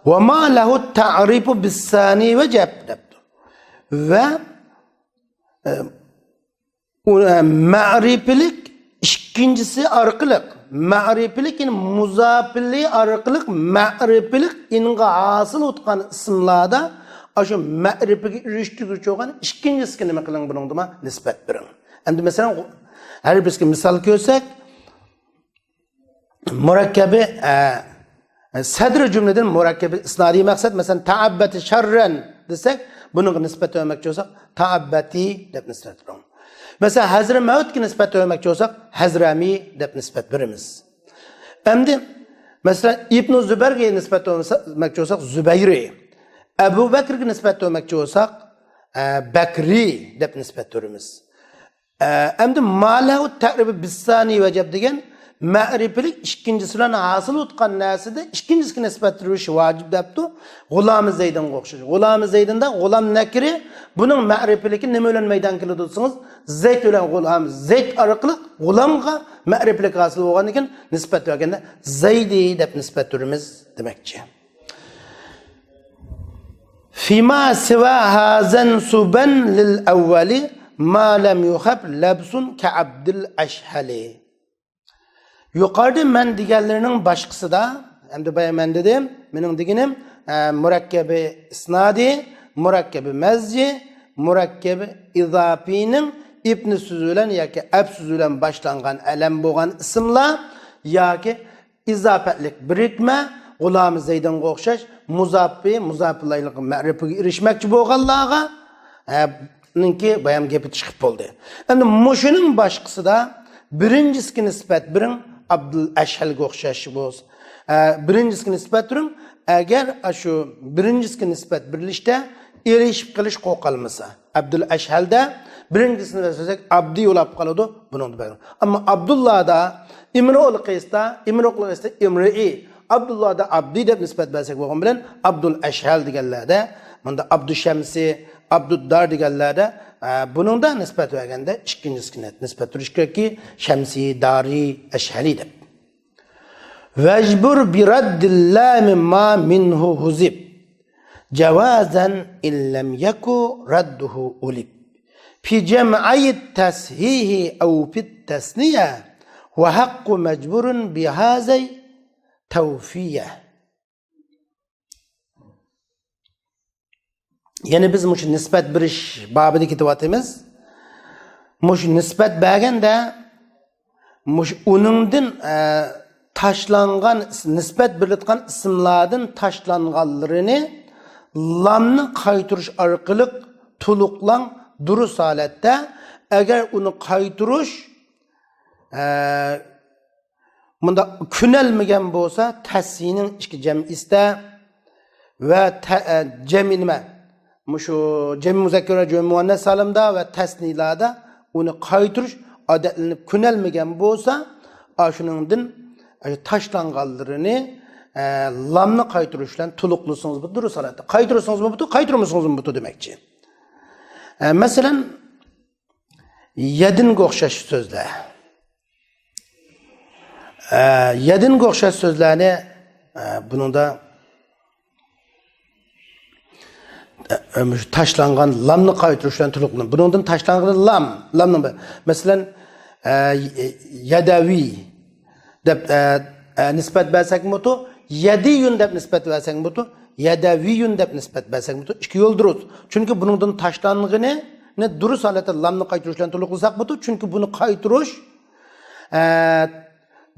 وما له التعريف بالثاني وجب دەپتۇ. ۋە، ئە، ئۇ، ئە، مەرىپىلىك ئىككىنچىسى ئارقىلىق، مەرىپىلىك، يەنى مۇزاپىلى ئارقىلىق مەرىپىلىك ئىنغا ھاسىل بولغان ئىسىملاردا ئاشۇ مەرىپىگە ئېرىشتۈرگۈچى بولغان ئىككىنچىسىگە نېمە قىلىڭ، بۇنىڭدىمۇ نىسبەت بېرىڭ. ئەمدى مەسىلەن، ھەر بىرسىگە مىسال كۆرسەك، مۇرەككەبى، ئە، سەدرى جۈملىدىن مۇرەككەبى ئىسنادىي مەقسەت، مەسىلەن، تەئەببەتى شەررەن دېسەك، بۇنىڭغا نىسبەت بەرمەكچى بولساق، تەئەببەتى دەپ نىسبەت بېرىڭ. مەسىلەن، ھەزرىمەۋتكە نىسبەت بەرمەكچى بولساق، ھەزرەمى دەپ نىسبەت بېرىمىز. ئەمدى، مەسىلەن، ئىبنۇ زۇبەرگە نىسبەت بەرمەكچى بولساق، زۇبەيرى. ئەبۇ بەكرگە نىسبەت بەرمەكچى بولساق، ئە، بەكرى دەپ نىسبەت بېرىمىز. ئە، ئەمدى ما لەھۇ تەئرىبى بىسسانى ۋەجەب دېگەن مەرىپىلىك ئىككىنچىسى بىلەن ھاسىل بولغان نەرسىدە ئىككىنچىسىگە نىسبەت بېرىش ۋاجىپ دەپتۇ. غۇلامى زەيدىنغا ئوخشاش. غۇلامى زەيدىندا غۇلام نەكىرە، بۇنىڭ مەرىپىلىكى نېمە بىلەن مەيدانغا كېلىدۇ دېسىڭىز، زەيد بىلەن غۇلام، زەيد ئارقىلىق غۇلامغا مەرىپىلىك ھاسىل بولغاندىن كېيىن نىسبەت بەرگەندە زەيدى دەپ نىسبەت بېرىمىز دېمەكچى. فيما سوى هذا انصبا للأول ما لم يخف لبس كعبد الأشهل. يۇقىرىدا مەن دېگەنلىرىنىڭ باشقىسىدا، ئەمدى بايا مەن دېدىم، مېنىڭ دېگىنىم، ئە، مۇرەككەبى ئىسنادى، مۇرەككەبى مەزجى، مۇرەككەبى ئىزاپىينىڭ ئىبنى سۆزى بىلەن ياكى ئەب سۆزى بىلەن باشلانغان ئەلەم بولغان ئىسىملار ياكى ئىزاپەتلىك بىرىكمە، غۇلامى زەيدىنغا ئوخشاش مۇزاپى، مۇزاپىلەيلىقى مەرىپىگە ئېرىشمەكچى بولغانلارغا، ھە، نىڭكى بايام گېپى چىقىپ بولدى. ئەمدى مۇشۇنىڭ باشقىسىدا بىرىنچىسىگە نىسبەت بېرىڭ، ئابدۇل ئەشھەلگە ئوخشاش بولسا. ھە، بىرىنچىسىگە نىسبەت بېرىڭ، ئەگەر ئاشۇ بىرىنچىسىگە نىسبەت بېرىلىشتە ئېلىشىپ قېلىش قورقالمىسا. ئابدۇل ئەشھەلدە بىرىنچىسىنى سۆزلەك ئابدى بولاپ قالىدۇ، بۇنىڭدا بەرگەن. ئەمما ئابدۇللادا، ئىمرۇئۇل قەيستا، ئىمرۇئۇل قەيستا ئىمرىئى، ئابدۇللادا ئابدى دەپ نىسبەت بەرسەك بولغان بىلەن، ئابدۇل ئەشھەل دېگەنلەردە، مۇندا ئابدۇ شەمسى، ئابدۇددار دېگەنلەردە، ئە، بۇنىڭدا نىسبەت بەرگەندە ئىككىنچىسىگە نىسبەت بېرىش كېرەككى، شەمسى، دارى، ئەشھەلى دەپ. واجبر برد اللام ما منه حذف جوازا إن لم يك رده ألف. في جمعي التصحيح أو في التثنية، وحق مجبور بهذي توفية. يەنى بىز مۇشۇ نىسبەت بېرىش بابىدا كېتىۋاتىمىز. مۇشۇ نىسبەت بەرگەندە، مۇشۇ ئۇنىڭدىن، ئە، تاشلانغان، نىسبەت بېرىلىدىغان ئىسىملاردىن تاشلانغانلىرىنى لامنى قايتۇرۇش ئارقىلىق تولۇقلاڭ دۇرۇس ھالەتتە. ئەگەر ئۇنى قايتۇرۇش، ئە، مۇنداق كۆنەلمىگەن بولسا، تەسنىينىڭ ئىككى جەمئىسىدە ۋە تە-، ئە، جەمئىي نېمە؟ مۇشۇ جەمئىي مۇزەككەر ۋە جەمئىي مۇئەننەس سالىمدا ۋە تەسنىيلاردا ئۇنى قايتۇرۇش ئادەتلىنىپ كۆنەلمىگەن بولسا، ئاشۇنىڭدىن، ئە، تاشلانغانلىرىنى، ئە، لامنى قايتۇرۇش بىلەن تولۇقلىسىڭىز بولىدۇ، دۇرۇس ھالەتتە. قايتۇرسىڭىزمۇ بولىدۇ، قايتۇرمىسىڭىزمۇ بولىدۇ دېمەكچى. ئە، مەسىلەن، يەدىنگە ئوخشاش سۆزلەر. ئە، يەدىنگە ئوخشاش سۆزلەرنى، ئە، بۇنىڭدا، ئە، مۇشۇ تاشلانغان لامنى قايتۇرۇش بىلەن تولۇقلىنىدۇ. بۇنىڭدىن تاشلانغان لام، لامنىڭ بىر، مەسىلەن، ئە، يەدەۋى دەپ، ئە، ئە، نىسبەت بەرسەكمۇ بولىدۇ، يەدىيۇن دەپ نىسبەت بەرسەكمۇ بولىدۇ، يەدەۋىيۇن دەپ نىسبەت بەرسەكمۇ بولىدۇ. ئىككى يول دۇرۇس. چۈنكى بۇنىڭدىن تاشلانغىنىنى دۇرۇس ھالەتتە لامنى قايتۇرۇش بىلەن تولۇقلىساق بولىدۇ. چۈنكى بۇنى قايتۇرۇش، ئە،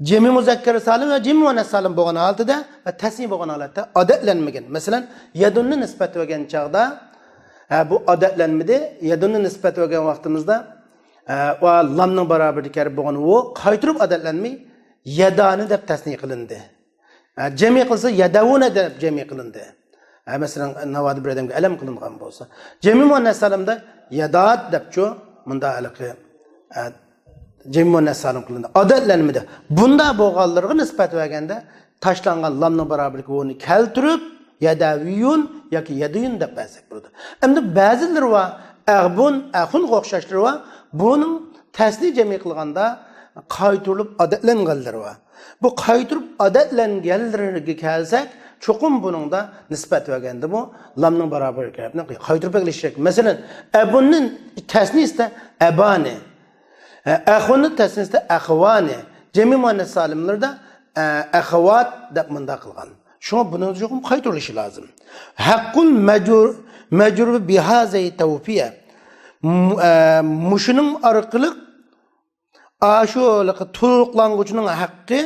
جەمئىي مۇزەككەر سالىم ۋە جەمئىي مۇئەننەس سالىم بولغان ھالىتىدە ۋە تەسنىي بولغان ھالەتتە ئادەتلەنمىگەن. مەسىلەن، يەدۇننى نىسبەت بەرگەن چاغدا، ئە، بۇ ئادەتلەنمىدى. يەدۇننى نىسبەت بەرگەن ۋاقتىمىزدا، ئە، ۋە لامنىڭ باراۋىرىدىكى ھەرپ بولغان ۋۇ قايتۇرۇپ ئادەتلەنمەي، يەدانى دەپ تەسنىي قىلىندى. ئە، جەمئىي قىلسا، يەدەۋۇنە دەپ جەمئىي قىلىندى. ئە، مەسىلەن، ناۋادا بىر ئادەمگە ئەلەم قىلىنغان بولسا. جەمئىي مۇئەننەس سالىمدا يەدات دەپچۇ، مۇندا ھېلىقى، ئە، جەمئىي مۇئەننەس سالىم قىلىندى. ئادەتلەنمىدى. بۇندا بولغانلىرىغا نىسبەت بەرگەندە، تاشلانغان لامنىڭ باراۋىرىدىكى ۋۇنى كەلتۈرۈپ، يەدەۋىيۇن ياكى يەدىيۇن دەپ بەرسەك بولىدۇ. ئەمدى بەزىلىرى بار، ئەغبۇن، ئەخۇنغا ئوخشاشلىرى بار، بۇنىڭ تەسنىي جەمئىي قىلغاندا قايتۇرۇلۇپ ئادەتلەنگەنلىرى بار. بۇ قايتۇرۇپ ئادەتلەنگەنلىرىگە كەلسەك، چوقۇم بۇنىڭدا نىسبەت بەرگەندىمۇ لامنىڭ باراۋىرى ھەرپنى قايتۇرۇپ بەرگىلى كېرەك. مەسىلەن، ئەبۇننى تەسنىيىسىدە ئەبانى، ئەخۇننى تەسنىيىسىدە ئەخۋانى، جەمئىي مۇئەننەس سالىملىرىدا، ئە، ئەخۋات دەپ مۇنداق قىلغان. شۇڭا بۇنىڭ چوقۇم قايتۇرۇلۇشى لازىم. ھەققۇل مەجرۇ-، مەجرۇر بىھازەي تەۋفىيە. م-، ئە، مۇشۇنىڭ ئارقىلىق ئاشۇ تولۇقلانغۇچىنىڭ ھەققى،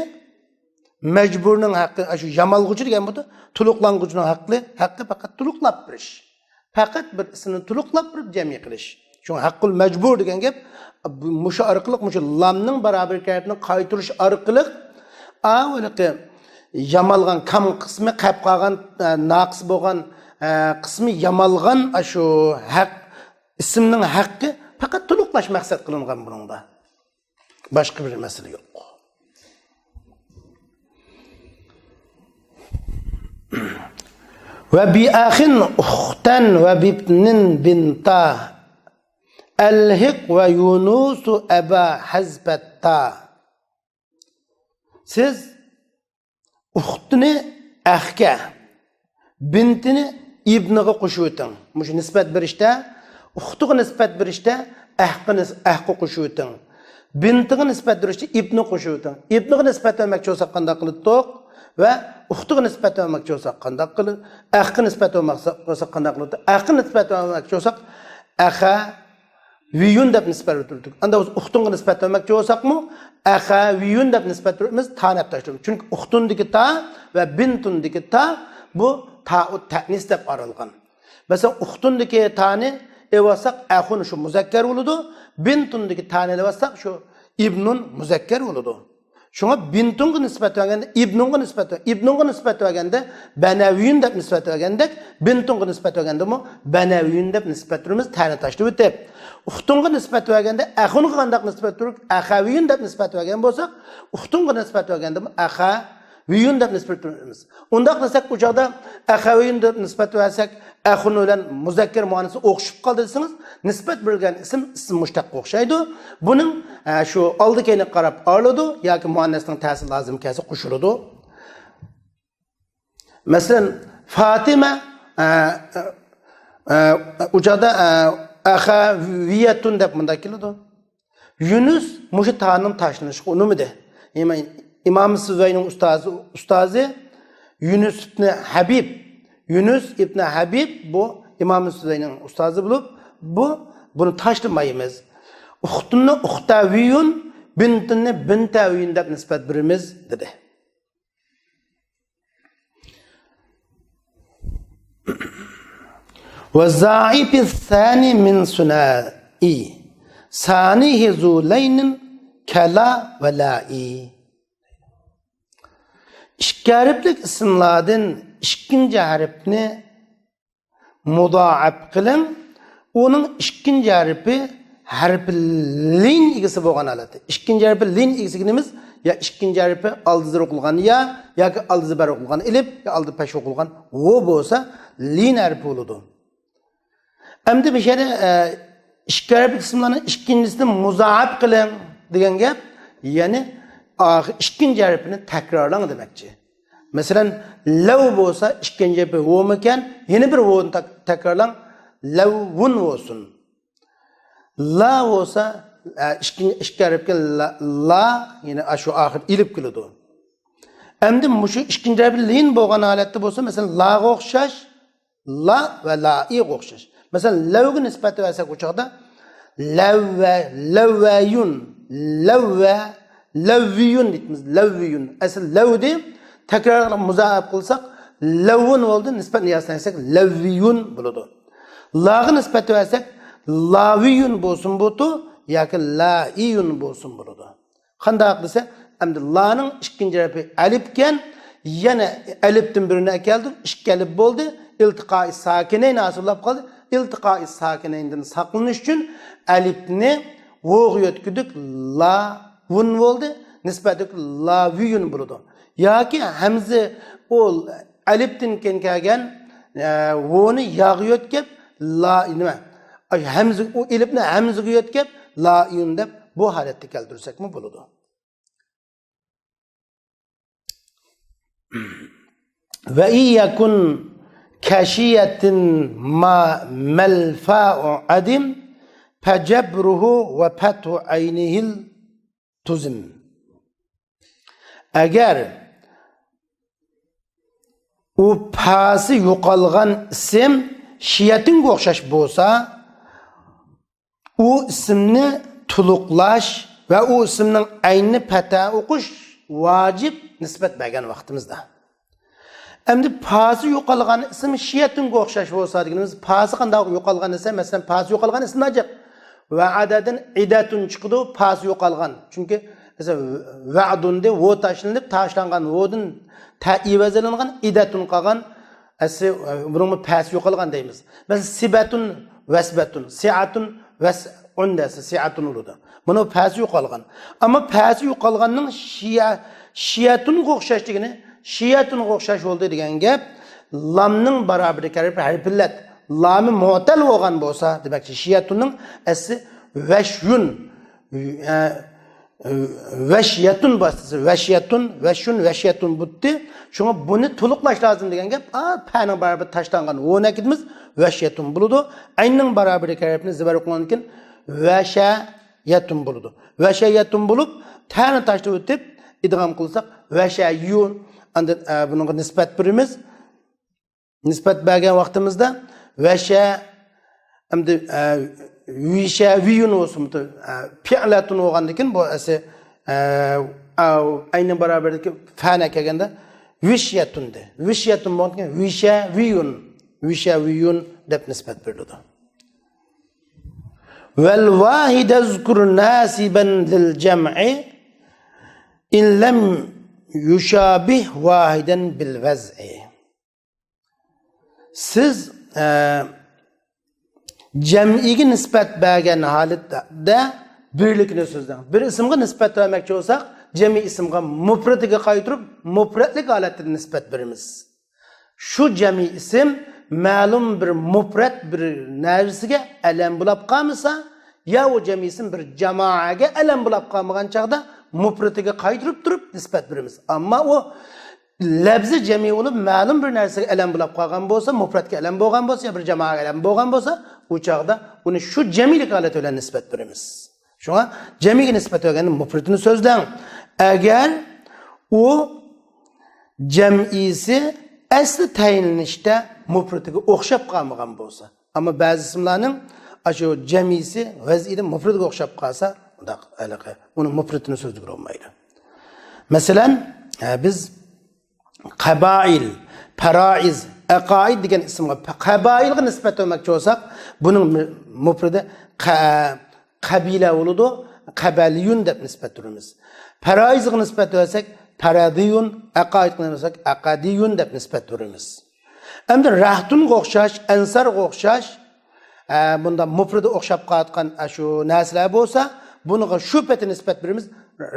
مەجبۇرنىڭ ھەققى، ئاشۇ يامالغۇچى دېگەن بۇ، تولۇقلانغۇچىنىڭ ھەققى، ھەققى پەقەت تولۇقلاپ بېرىش. پەقەت بىر ئىسىمنى تولۇقلاپ بېرىپ جەمئىي قىلىش. شۇڭا ھەققۇل مەجبۇر دېگەن گەپ، بۇ، مۇشۇ ئارقىلىق، مۇشۇ لامنىڭ باراۋىرىدىكى ھەرپنى قايتۇرۇش ئارقىلىق، ئاۋۇ ھېلىقى يامالغان كام قىسمى، قېلىپ قالغان، ئە، ناقىس بولغان، ئە، قىسمى يامالغان ئاشۇ ھەق، ئىسىمنىڭ ھەققى پەقەت تولۇقلاش مەقسەت قىلىنغان بۇنىڭدا. باشقا بىر مەسىلە يوق. ۋە بىئەخىن ئۇختەن ۋە بىبنىن بىنتا. ئەلھىق ۋە يۇنۇسۇ ئەبا ھەزبەتتا. سىز ئۇختىنى ئەخكە، بىنتىنى ئىبنىغا قوشۇۋېتىڭ. مۇشۇ نىسبەت بېرىشتە، ئۇختىغا نىسبەت بېرىشتە ئەخقە نىس-، ئەخقە قوشۇۋېتىڭ. بىنتىغا نىسبەت بېرىشتە ئىبنىغا قوشۇۋېتىڭ. ئىبنىغا نىسبەت بەرمەكچى بولساق قانداق قىلاتتۇق؟ ۋە ئۇختىغا نىسبەت بەرمەكچى بولساق قانداق قىل-، ئەخقە نىسبەت بەرمەكچى بولساق قانداق قىلاتتۇق؟ ئەخقە نىسبەت بەرمەكچى بولساق ئەخە ۋىيۇن دەپ نىسبەت بېرىپ تۇردۇق. ئەمدى ئۇختۇڭغا نىسبەت بەرمەكچى بولساقمۇ، ئەخەۋىيۇن دەپ نىسبەت بېرىمىز، تانى ئەپ تاشلايمىز. چۈنكى ئۇختۇندىكى تا ۋە بىنتۇندىكى تا بۇ تائۇت تەئنىس دەپ ئاتالغان. مەسىلەن، ئۇختۇندىكى تانى ئېلىۋالساق، ئەخۇن شۇ مۇزەككەر بولىدۇ، بىنتۇندىكى تانى ئېلىۋالساق، شۇ ئىبنۇن مۇزەككەر بولىدۇ. شۇڭا بىنتۇنغا نىسبەت بەرگەندە، ئىبنۇنغا نىسبەت بەر-، ئىبنۇنغا نىسبەت بەرگەندە، بەنەۋىيۈن دەپ نىسبەت بەرگەندەك، بىنتۇنغا نىسبەت بەرگەندىمۇ بەنەۋىيۈن دەپ نىسبەت بېرىمىز، تەنى تاشلىۋېتىپ. ئۇختۇنغا نىسبەت بەرگەندە، ئەخۇنغا قانداق نىسبەت بېرىپ، ئەخەۋىيۈن دەپ نىسبەت بەرگەن بولساق، ئۇختۇنغا نىسبەت بەرگەندىمۇ ئەخەۋىيۈن دەپ نىسبەت بېرىمىز. ئۇنداق دېسەك، ئۇ چاغدا ئەخەۋىيۈن دەپ نىسبەت بەرسەك، ئەخۇن بىلەن مۇزەككەر مۇئەننەسى ئوخشىشىپ قالدى دېسىڭىز، نىسبەت بېرىلگەن ئىسىم ئىسىم مۇشتەققە ئوخشايدۇ. بۇنىڭ، ئە، شۇ ئالدى كەينىگە قاراپ ئايرىلىدۇ ياكى مۇئەننەسنىڭ تەسى لازىم كەلسە قوشۇلىدۇ. مەسىلەن، فاتىمە، ئە، ئە، ئە، ئۇ چاغدا، ئە، ئەخەۋىيەتۇن دەپ مۇنداق كېلىدۇ. يۇنۇس مۇشۇ تانىڭ تاشلىنىشىغا ئۇنىمىدى. ئىمام، ئىمام سىزۋەينىڭ ئۇستازى، ئۇستازى يۇنۇس ئىبنى ھەبىب. يۇنۇس ئىبنى ھەبىب بۇ ئىمام سىزۋەينىڭ ئۇستازى بولۇپ، بۇ، بۇنى تاشلىمايمىز. ئۇختۇننى ئۇختەۋىيۇن، بىنتىنى بىنتەۋىيۇن دەپ نىسبەت بېرىمىز، دېدى. ۋە زائىپى سانى مىن سۇنائى، سانىھى زۇلەينىن كەلا ۋە لائى. ئىككى ھەرپلىك ئىسىملاردىن ئىككىنچى ھەرپنى مۇدائەپ قىلىڭ، ئۇنىڭ ئىككىنچى ھەرپى ھەرپى لىن ئىگىسى بولغان ھالەتتە. ئىككىنچى ھەرپى لىن ئىگىسى دېگىنىمىز يا ئىككىنچى ھەرپى ئالدى زېر ئوقۇلغان يا ياكى ئالدى زېبەر ئوقۇلغان ئېلىپ يا ئالدى پەش ئوقۇلغان ۋو بولسا لىن ھەرپى بولىدۇ. ئەمدى بۇ يەردە، ئە، ئىككى ھەرپلىك ئىسىملارنىڭ ئىككىنچىسىنى مۇزائەپ قىلىڭ دېگەن گەپ، يەنى ئاخىر ئىككىنچى ھەرپىنى تەكرارلاڭ دېمەكچى. مەسىلەن، لەۋ بولسا ئىككىنچى ھەرپى ۋومىكەن، يەنە بىر ۋونى تەك-، تەكرارلاڭ، لەۋۋۇن بولسۇن. لا بولسا، ئە، ئىككى، ئىككى ھەرپكە لا، لا، يەنە ئاشۇ ئاخىر ئېلىپ كېلىدۇ. ئەمدى مۇشۇ ئىككىنچى ھەرپى لىن بولغان ھالەتتە بولسا، مەسىلەن، لاغا ئوخشاش، لا ۋە لائىغا ئوخشاش. مەسىلەن، لەۋگە نىسبەت بەرسەك ئۇ چاغدا لەۋۋە، لەۋۋەيۇن، لەۋۋە، لەۋۋىيۇن دەيمىز، لەۋۋىيۇن. ئەسلى لەۋدى، تەكرار قىلىپ مۇزائەپ قىلساق، لەۋۋۇن بولدى، نىسبەتنى ياسىنايسەك، لەۋۋىيۇن بولىدۇ. لاغا نىسبەت بەرسەك، لاۋىيۇن بولسۇن بولىدۇ ياكى لائىيۇن بولسۇن بولىدۇ. قانداق دېسە، ئەمدى لانىڭ ئىككىنچى ھەرپى ئەلىپكەن، يەنە ئەلىپتىن بىرنى ئەكەلدۇق، ئىككى ئەلىپ بولدى، ئىلتىقائى ساكىنەين ھاسىل بولۇپ قالدى. ئىلتىقائى ساكىنەيندىن ساقلىنىش ئۈچۈن ئەلىپنى ۋوغا يۆتكىدۇق، لاۋۇن بولدى، نىسبەتلىك لاۋىيۇن بولىدۇ. ياكى ھەمزە ئۇ ئەلىپتىن كېيىن كەلگەن، ئە، ۋونى ياغا يۆتكەپ، لا، نېمە، ئاي، ھەمزە، ئۇ ئېلىپنى ھەمزىگە يۆتكەپ، لائىيۇن دەپ بۇ ھالەتتە كەلتۈرسەكمۇ بولىدۇ. وإن يكن كشية ما، ما الفاء عدم، فجبره وفتح عينه التزم. ئەگەر ئۇ پاسى يوقالغان ئىسىم شىيەتىنگە ئوخشاش بولسا، ئۇ ئىسىمنى تولۇقلاش ۋە ئۇ ئىسىمنىڭ ئەينىنى پەتھە ئوقۇش ۋاجىپ نىسبەت بەرگەن ۋاقتىمىزدا. ئەمدى پاسى يوقالغان ئىسىم شىيەتۇنغا ئوخشاش بولسا دېگىنىمىز، پاسى قانداق يوقالغان دېسە، مەسىلەن، پاسى يوقالغان ئىسىم ناجىق. ۋەئەدەدىن ئىدەتۇن چىقىدۇ، پاسى يوقالغان. چۈنكى، مەسىلەن، ۋەئدۇندى ۋو تاشلىنىپ، تاشلانغان ۋودىن تە ئىۋەزلىنىدىغان ئىدەتۇن قالغان، ئەسلى، بۇنىڭمۇ پەسى يوقالغان دەيمىز. مەسىلەن، سىبەتۇن، ۋەسبەتۇن، سىئەتۇن، ۋەسئۇن دەسە، سىئەتۇن بولىدۇ. بۇنىڭ پەسى يوقالغان. ئەمما پەسى يوقالغاننىڭ شىيە، شىيەتۇنغا ئوخشاش دېگىنى، شىيەتۇنغا ئوخشاش بولدى دېگەن گەپ، لامنىڭ باراۋىرىدىكى ھەرپ، ھەرپىللەت. لامى مۇئتەل بولغان بولسا، دېمەكچى، شىيەتۇننىڭ ئەسلى ۋەشيۇن، ئە، ۋەشيەتۇن باستىسى، ۋەشيەتۇن، ۋەشيۇن، ۋەشيەتۇن بۇتتى. شۇڭا بۇنى تولۇقلاش لازىم دېگەن گەپ، ئا، پەنىڭ باراۋىرى تاشلانغان ۋونى ئەكىتىمىز، ۋەشيەتۇن بولىدۇ. ئەيننىڭ باراۋىرىدىكى ھەرپنى زېبەر قىلغاندىن كېيىن ۋەشەيەتۇن بولىدۇ. ۋەشەيەتۇن بولۇپ، تەنى تاشلاپ ئۆتۈپ، ئىدغام قىلساق، ۋەشەييۇن. ئاندىن، ئە، بۇنىڭغا نىسبەت بېرىمىز. نىسبەت بەرگەن ۋاقتىمىزدا ۋەشە، ئەمدى، ئە، ۋىشەۋىيۇن بولسۇن، ئە، پىئلەتۇن بولغاندىكىن بۇ ئەسلى، ئە، ئەينى باراۋىرىدىكى فەنە كەلگەندە ۋىشيەتۇن دە. ۋىشيەتۇن بولغاندىكىن ۋىشەۋىيۇن، ۋىشەۋىيۇن دەپ نىسبەت بېرىلىدۇ. والواحد اذكر ناصبا للجمع إن لم يشابه واحدا بالوضع. سىز، ئە، جەمئىيگە نىسبەت بەرگەن ھالەتتە بىرلىكنى سۆزلەڭ. بىر ئىسىمغا نىسبەت بەرمەكچى بولساق، جەمئىي ئىسىمغا مۇپرەتىگە قايتۇرۇپ، مۇپرەتلىك ھالەتتە نىسبەت بېرىمىز. شۇ جەمئىي ئىسىم مەلۇم بىر مۇپرەت بىر نەرسىگە ئەلەم بولاپ قالمىسا، يا ئۇ جەمئىي ئىسىم بىر جامائەگە ئەلەم بولاپ قالمىغان چاغدا مۇپرەتىگە قايتۇرۇپ تۇرۇپ نىسبەت بېرىمىز. ئەمما ئۇ لەپزى جەمئىي بولۇپ، مەلۇم بىر نەرسىگە ئەلەم بولاپ قالغان بولسا، مۇپرەتكە ئەلەم بولغان بولسا، يا بىر جامائەگە ئەلەم بولغان بولسا، ئۇ چاغدا ئۇنى شۇ جەمئىيلىك ھالىتى بىلەن نىسبەت بېرىمىز. شۇڭا جەمئىيگە نىسبەت بەرگەندە مۇپرىتىنى سۆزلەڭ. ئەگەر ئۇ جەمئىيسى ئەسلى تەيىنلىنىشتە مۇپرىتىگە ئوخشاپ قالمىغان بولسا، ئەمما بەزى ئىسىملارنىڭ ئاشۇ جەمئىيسى ۋەزئىدە مۇپرىتىگە ئوخشاپ قالسا، ئۇنداق ھېلىقى ئۇنى مۇپرىتىنى سۆزلىگىلى بولمايدۇ. مەسىلەن، ئە، بىز قەبائىل، پەرائىز، ئەقائىد دېگەن ئىسىمغا، قەبائىلغا نىسبەت بەرمەكچى بولساق، بۇنىڭ مۇپرىدى قە-، قەبىلە بولىدۇ، قەبەلىيۇن دەپ نىسبەت بېرىمىز. پەرائىزغا نىسبەت بەرسەك، پەرەدىيۇن، ئەقائىدقا نىسبەت بەرسەك، ئەقەدىيۇن دەپ نىسبەت بېرىمىز. ئەمدى رەھتۇنغا ئوخشاش، ئەنسارغا ئوخشاش، ئە، بۇنداق مۇپرىدى ئوخشاپ قالىدىغان، ئە، شۇ نەرسىلەر بولسا، بۇنىڭغا شۇ پېتى نىسبەت بېرىمىز،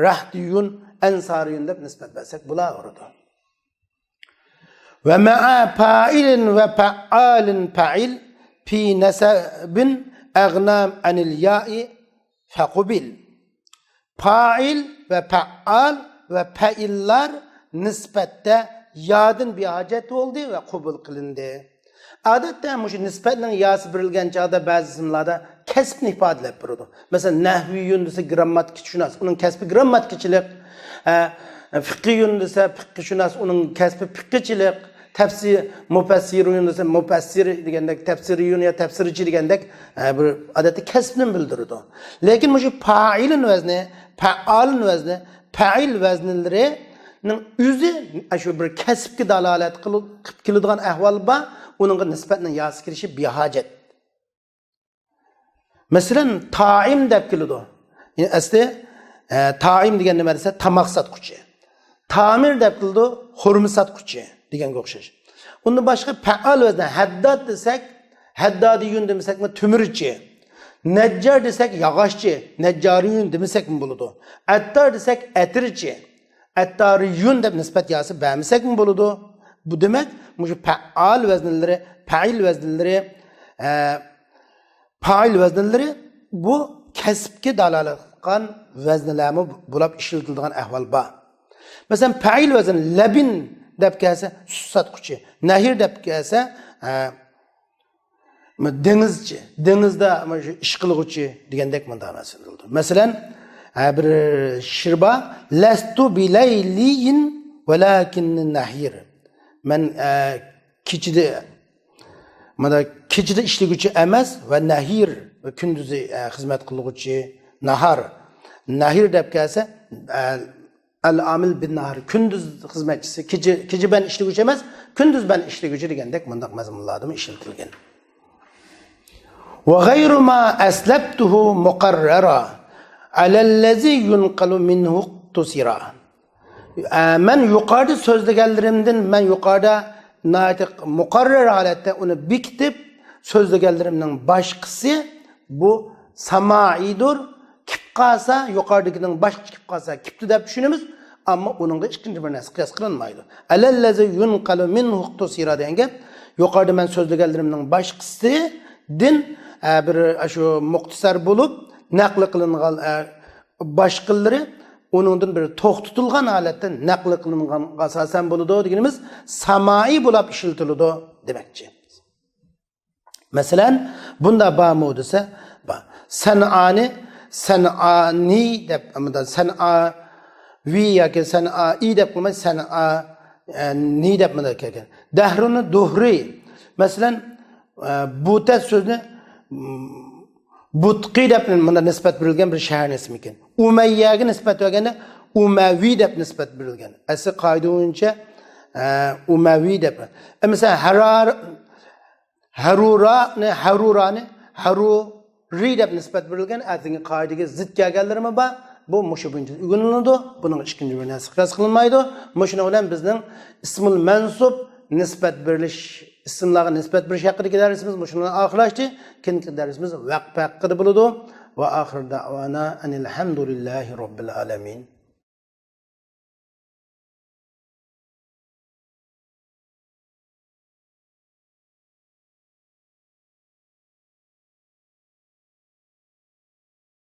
رەھتىيۇن، ئەنسارىيۇن دەپ نىسبەت بەرسەك بولاۋېرىدۇ. ۋە مەئە پائىلىن ۋە پەئالىن پەئىل في نسب أغنى عن الياء فقبل. پائىل ۋە پەئال ۋە پەئىللار نىسبەتتە يادىن بىھاجەت بولدى ۋە قوبۇل قىلىندى. ئادەتتە مۇشۇ نىسبەتنىڭ ياسى بېرىلگەن چاغدا بەزى ئىسىملاردا كەسىپنى ئىپادىلەپ بېرىدۇ. مەسىلەن، نەھۋىيۇن دېسە گىرامماتىكىچىشۇناس، ئۇنىڭ كەسپى گىرامماتىكىچىلىق. ئە، فىقىيۇن دېسە فىقىشۇناس، ئۇنىڭ كەسپى فىقىچىلىق. تەپسىر، مۇپەسسىرۇن دېسە مۇپەسسىر دېگەندەك، تەپسىرىيۇن يا تەپسىرچى دېگەندەك، ئە، بىر ئادەتتە كەسىپنى بىلدۈرىدۇ. لېكىن مۇشۇ پائىلىن ۋەزنى، پەئالىن ۋەزنى، پەئىل ۋەزنلىرىنىڭ ئۆزى شۇ بىر كەسىپكە دالالەت قىلىپ، قىلىپ كېلىدىغان ئەھۋال بار، ئۇنىڭغا نىسبەتنىڭ ياسى كىرىشى بىھاجەت. مەسىلەن، تائىم دەپ كېلىدۇ. يەنى ئەسلى، ئە، تائىم دېگەن نېمە دېسە، تاماق ساتقۇچى. تامىر دەپ كېلىدۇ، خورما ساتقۇچى دېگەنگە ئوخشاش. ئۇندىن باشقا پەئال ۋەزنى ھەدداد دېسەك، ھەددادىيۇن دېمىسەكمۇ تۆمۈرچى. نەججار دېسەك ياغاچچى، نەججارىيۇن دېمىسەكمۇ بولىدۇ. ئەتتار دېسەك ئەتىرچى، ئەتتارىيۇن دەپ نىسبەت ياسى بەرمىسەكمۇ بولىدۇ. بۇ دېمەك، مۇشۇ پەئال ۋەزنلىرى، پەئىل ۋەزنلىرى، ئە، پائىل ۋەزنلىرى بۇ كەسىپكە دالالەت قىلغان ۋەزنلەرمۇ بولاپ ئىشلىتىلىدىغان ئەھۋال بار. مەسىلەن، پەئىل ۋەزن لەبىن دەپ كەلسە، سۈت ساتقۇچى، نەھىر دەپ كەلسە، ئە، دېڭىزچى، دېڭىزدا مانا شۇ ئىش قىلغۇچى دېگەندەك مۇنداق نەرسە بىلدۈرىدۇ. مەسىلەن، ھە، بىر شېئىر بار. لەستۇ بىلەيلىيىن ۋەلاكىننى نەھىر. مەن، ئە، كېچىدە، مانا كېچىدە ئىشلىگۈچى ئەمەس ۋە نەھىر، ۋە كۈندۈزى، ئە، خىزمەت قىلغۇچى، ناھار. نەھىر دەپ كەلسە، ئە، ئەل ئامىل بىن ناھار، كۈندۈز خىزمەتچىسى، كېچە، كېچە بەن ئىشلىگۈچى ئەمەس، كۈندۈز بەن ئىشلىگۈچى دېگەندەك مۇنداق مەزمۇنلاردىمۇ ئىشلىتىلگەن. ۋە غەيرۇ ما ئەسلەپتۇھۇ مۇقەررەرا ئەلەللەزى يۇنقەلۇ مىنھۇ ئىقتۇسىرا. ئە، مەن يۇقىرىدا سۆزلىگەنلىرىمدىن، مەن يۇقىرىدا ناھايىتى مۇقەررەر ھالەتتە ئۇنى بېكىتىپ سۆزلىگەنلىرىمنىڭ باشقىسى بۇ سامائىيدۇر. كېلىپ قالسا، يۇقىرىدىكىنىڭ باشقىسى كېلىپ قالسا، كېپتۇ دەپ چۈشىنىمىز. ئەمما ئۇنىڭغا ئىككىنچى بىر نەرسە قىياس قىلىنمايدۇ. ئەلەللەزى يۇنقەلۇ مىنھۇ ئىقتۇسىرا دېگەن گەپ، يۇقىرىدا مەن سۆزلىگەنلىرىمنىڭ باشقىسىدىن، ئە، بىر، ئە، شۇ مۇختىسەر بولۇپ، نەقلى قىلىنغان، ئە، باشقىلىرى ئۇنىڭدىن بىر توختىتىلغان ھالەتتە نەقلى قىلىنغانغا ئاساسەن بولىدۇ دېگىنىمىز سامائىي بولاپ ئىشلىتىلىدۇ دېمەكچى. مەسىلەن، بۇندا بارمۇ دېسە، بار. سەنئانى سەنئانى دەپ، ئەمدى سەنئاۋى ياكى سەنئائى دەپ قىلماي، سەنئا، ئە، نى دەپ مۇنداق كەلگەن. دەھرۇنى دۇھرى. مەسىلەن، ئە، بۇتە سۆزنى، م، بۇتقى دەپ مۇنداق نىسبەت بېرىلگەن بىر شەھەرنىڭ ئىسمى ئىكەن. ئۇمەييەگە نىسبەت بەرگەندە ئۇمەۋى دەپ نىسبەت بېرىلگەن. ئەسلى قائىدە بويىچە، ئە، ئۇمەۋى دەپ. ئە، مەسىلەن، ھەرار-، ھەرۇرانى، ھەرۇرانى، ھەرۇرى دەپ نىسبەت بېرىلگەن، ئەتىگى قائىدىگە زىت كەلگەنلىرىمۇ بار. بۇ مۇشۇ بويىچە ئۆگىنىلىدۇ. بۇنىڭ ئىككىنچى بىر نەرسە قىياس قىلىنمايدۇ. مۇشۇنىڭ بىلەن بىزنىڭ ئىسمۇل مەنسۇب نىسبەت بېرىلىش، ئىسىملارغا نىسبەت بېرىش ھەققىدىكى دەرسىمىز مۇشۇ بىلەن ئاخىرلاشتى. كېيىنكى دەرسىمىز ۋەقىپ ھەققىدە بولىدۇ. ۋە ئاخىر دەۋانا ئەنىل ھەمدۇلىللاھى رەببىل ئالەمىن.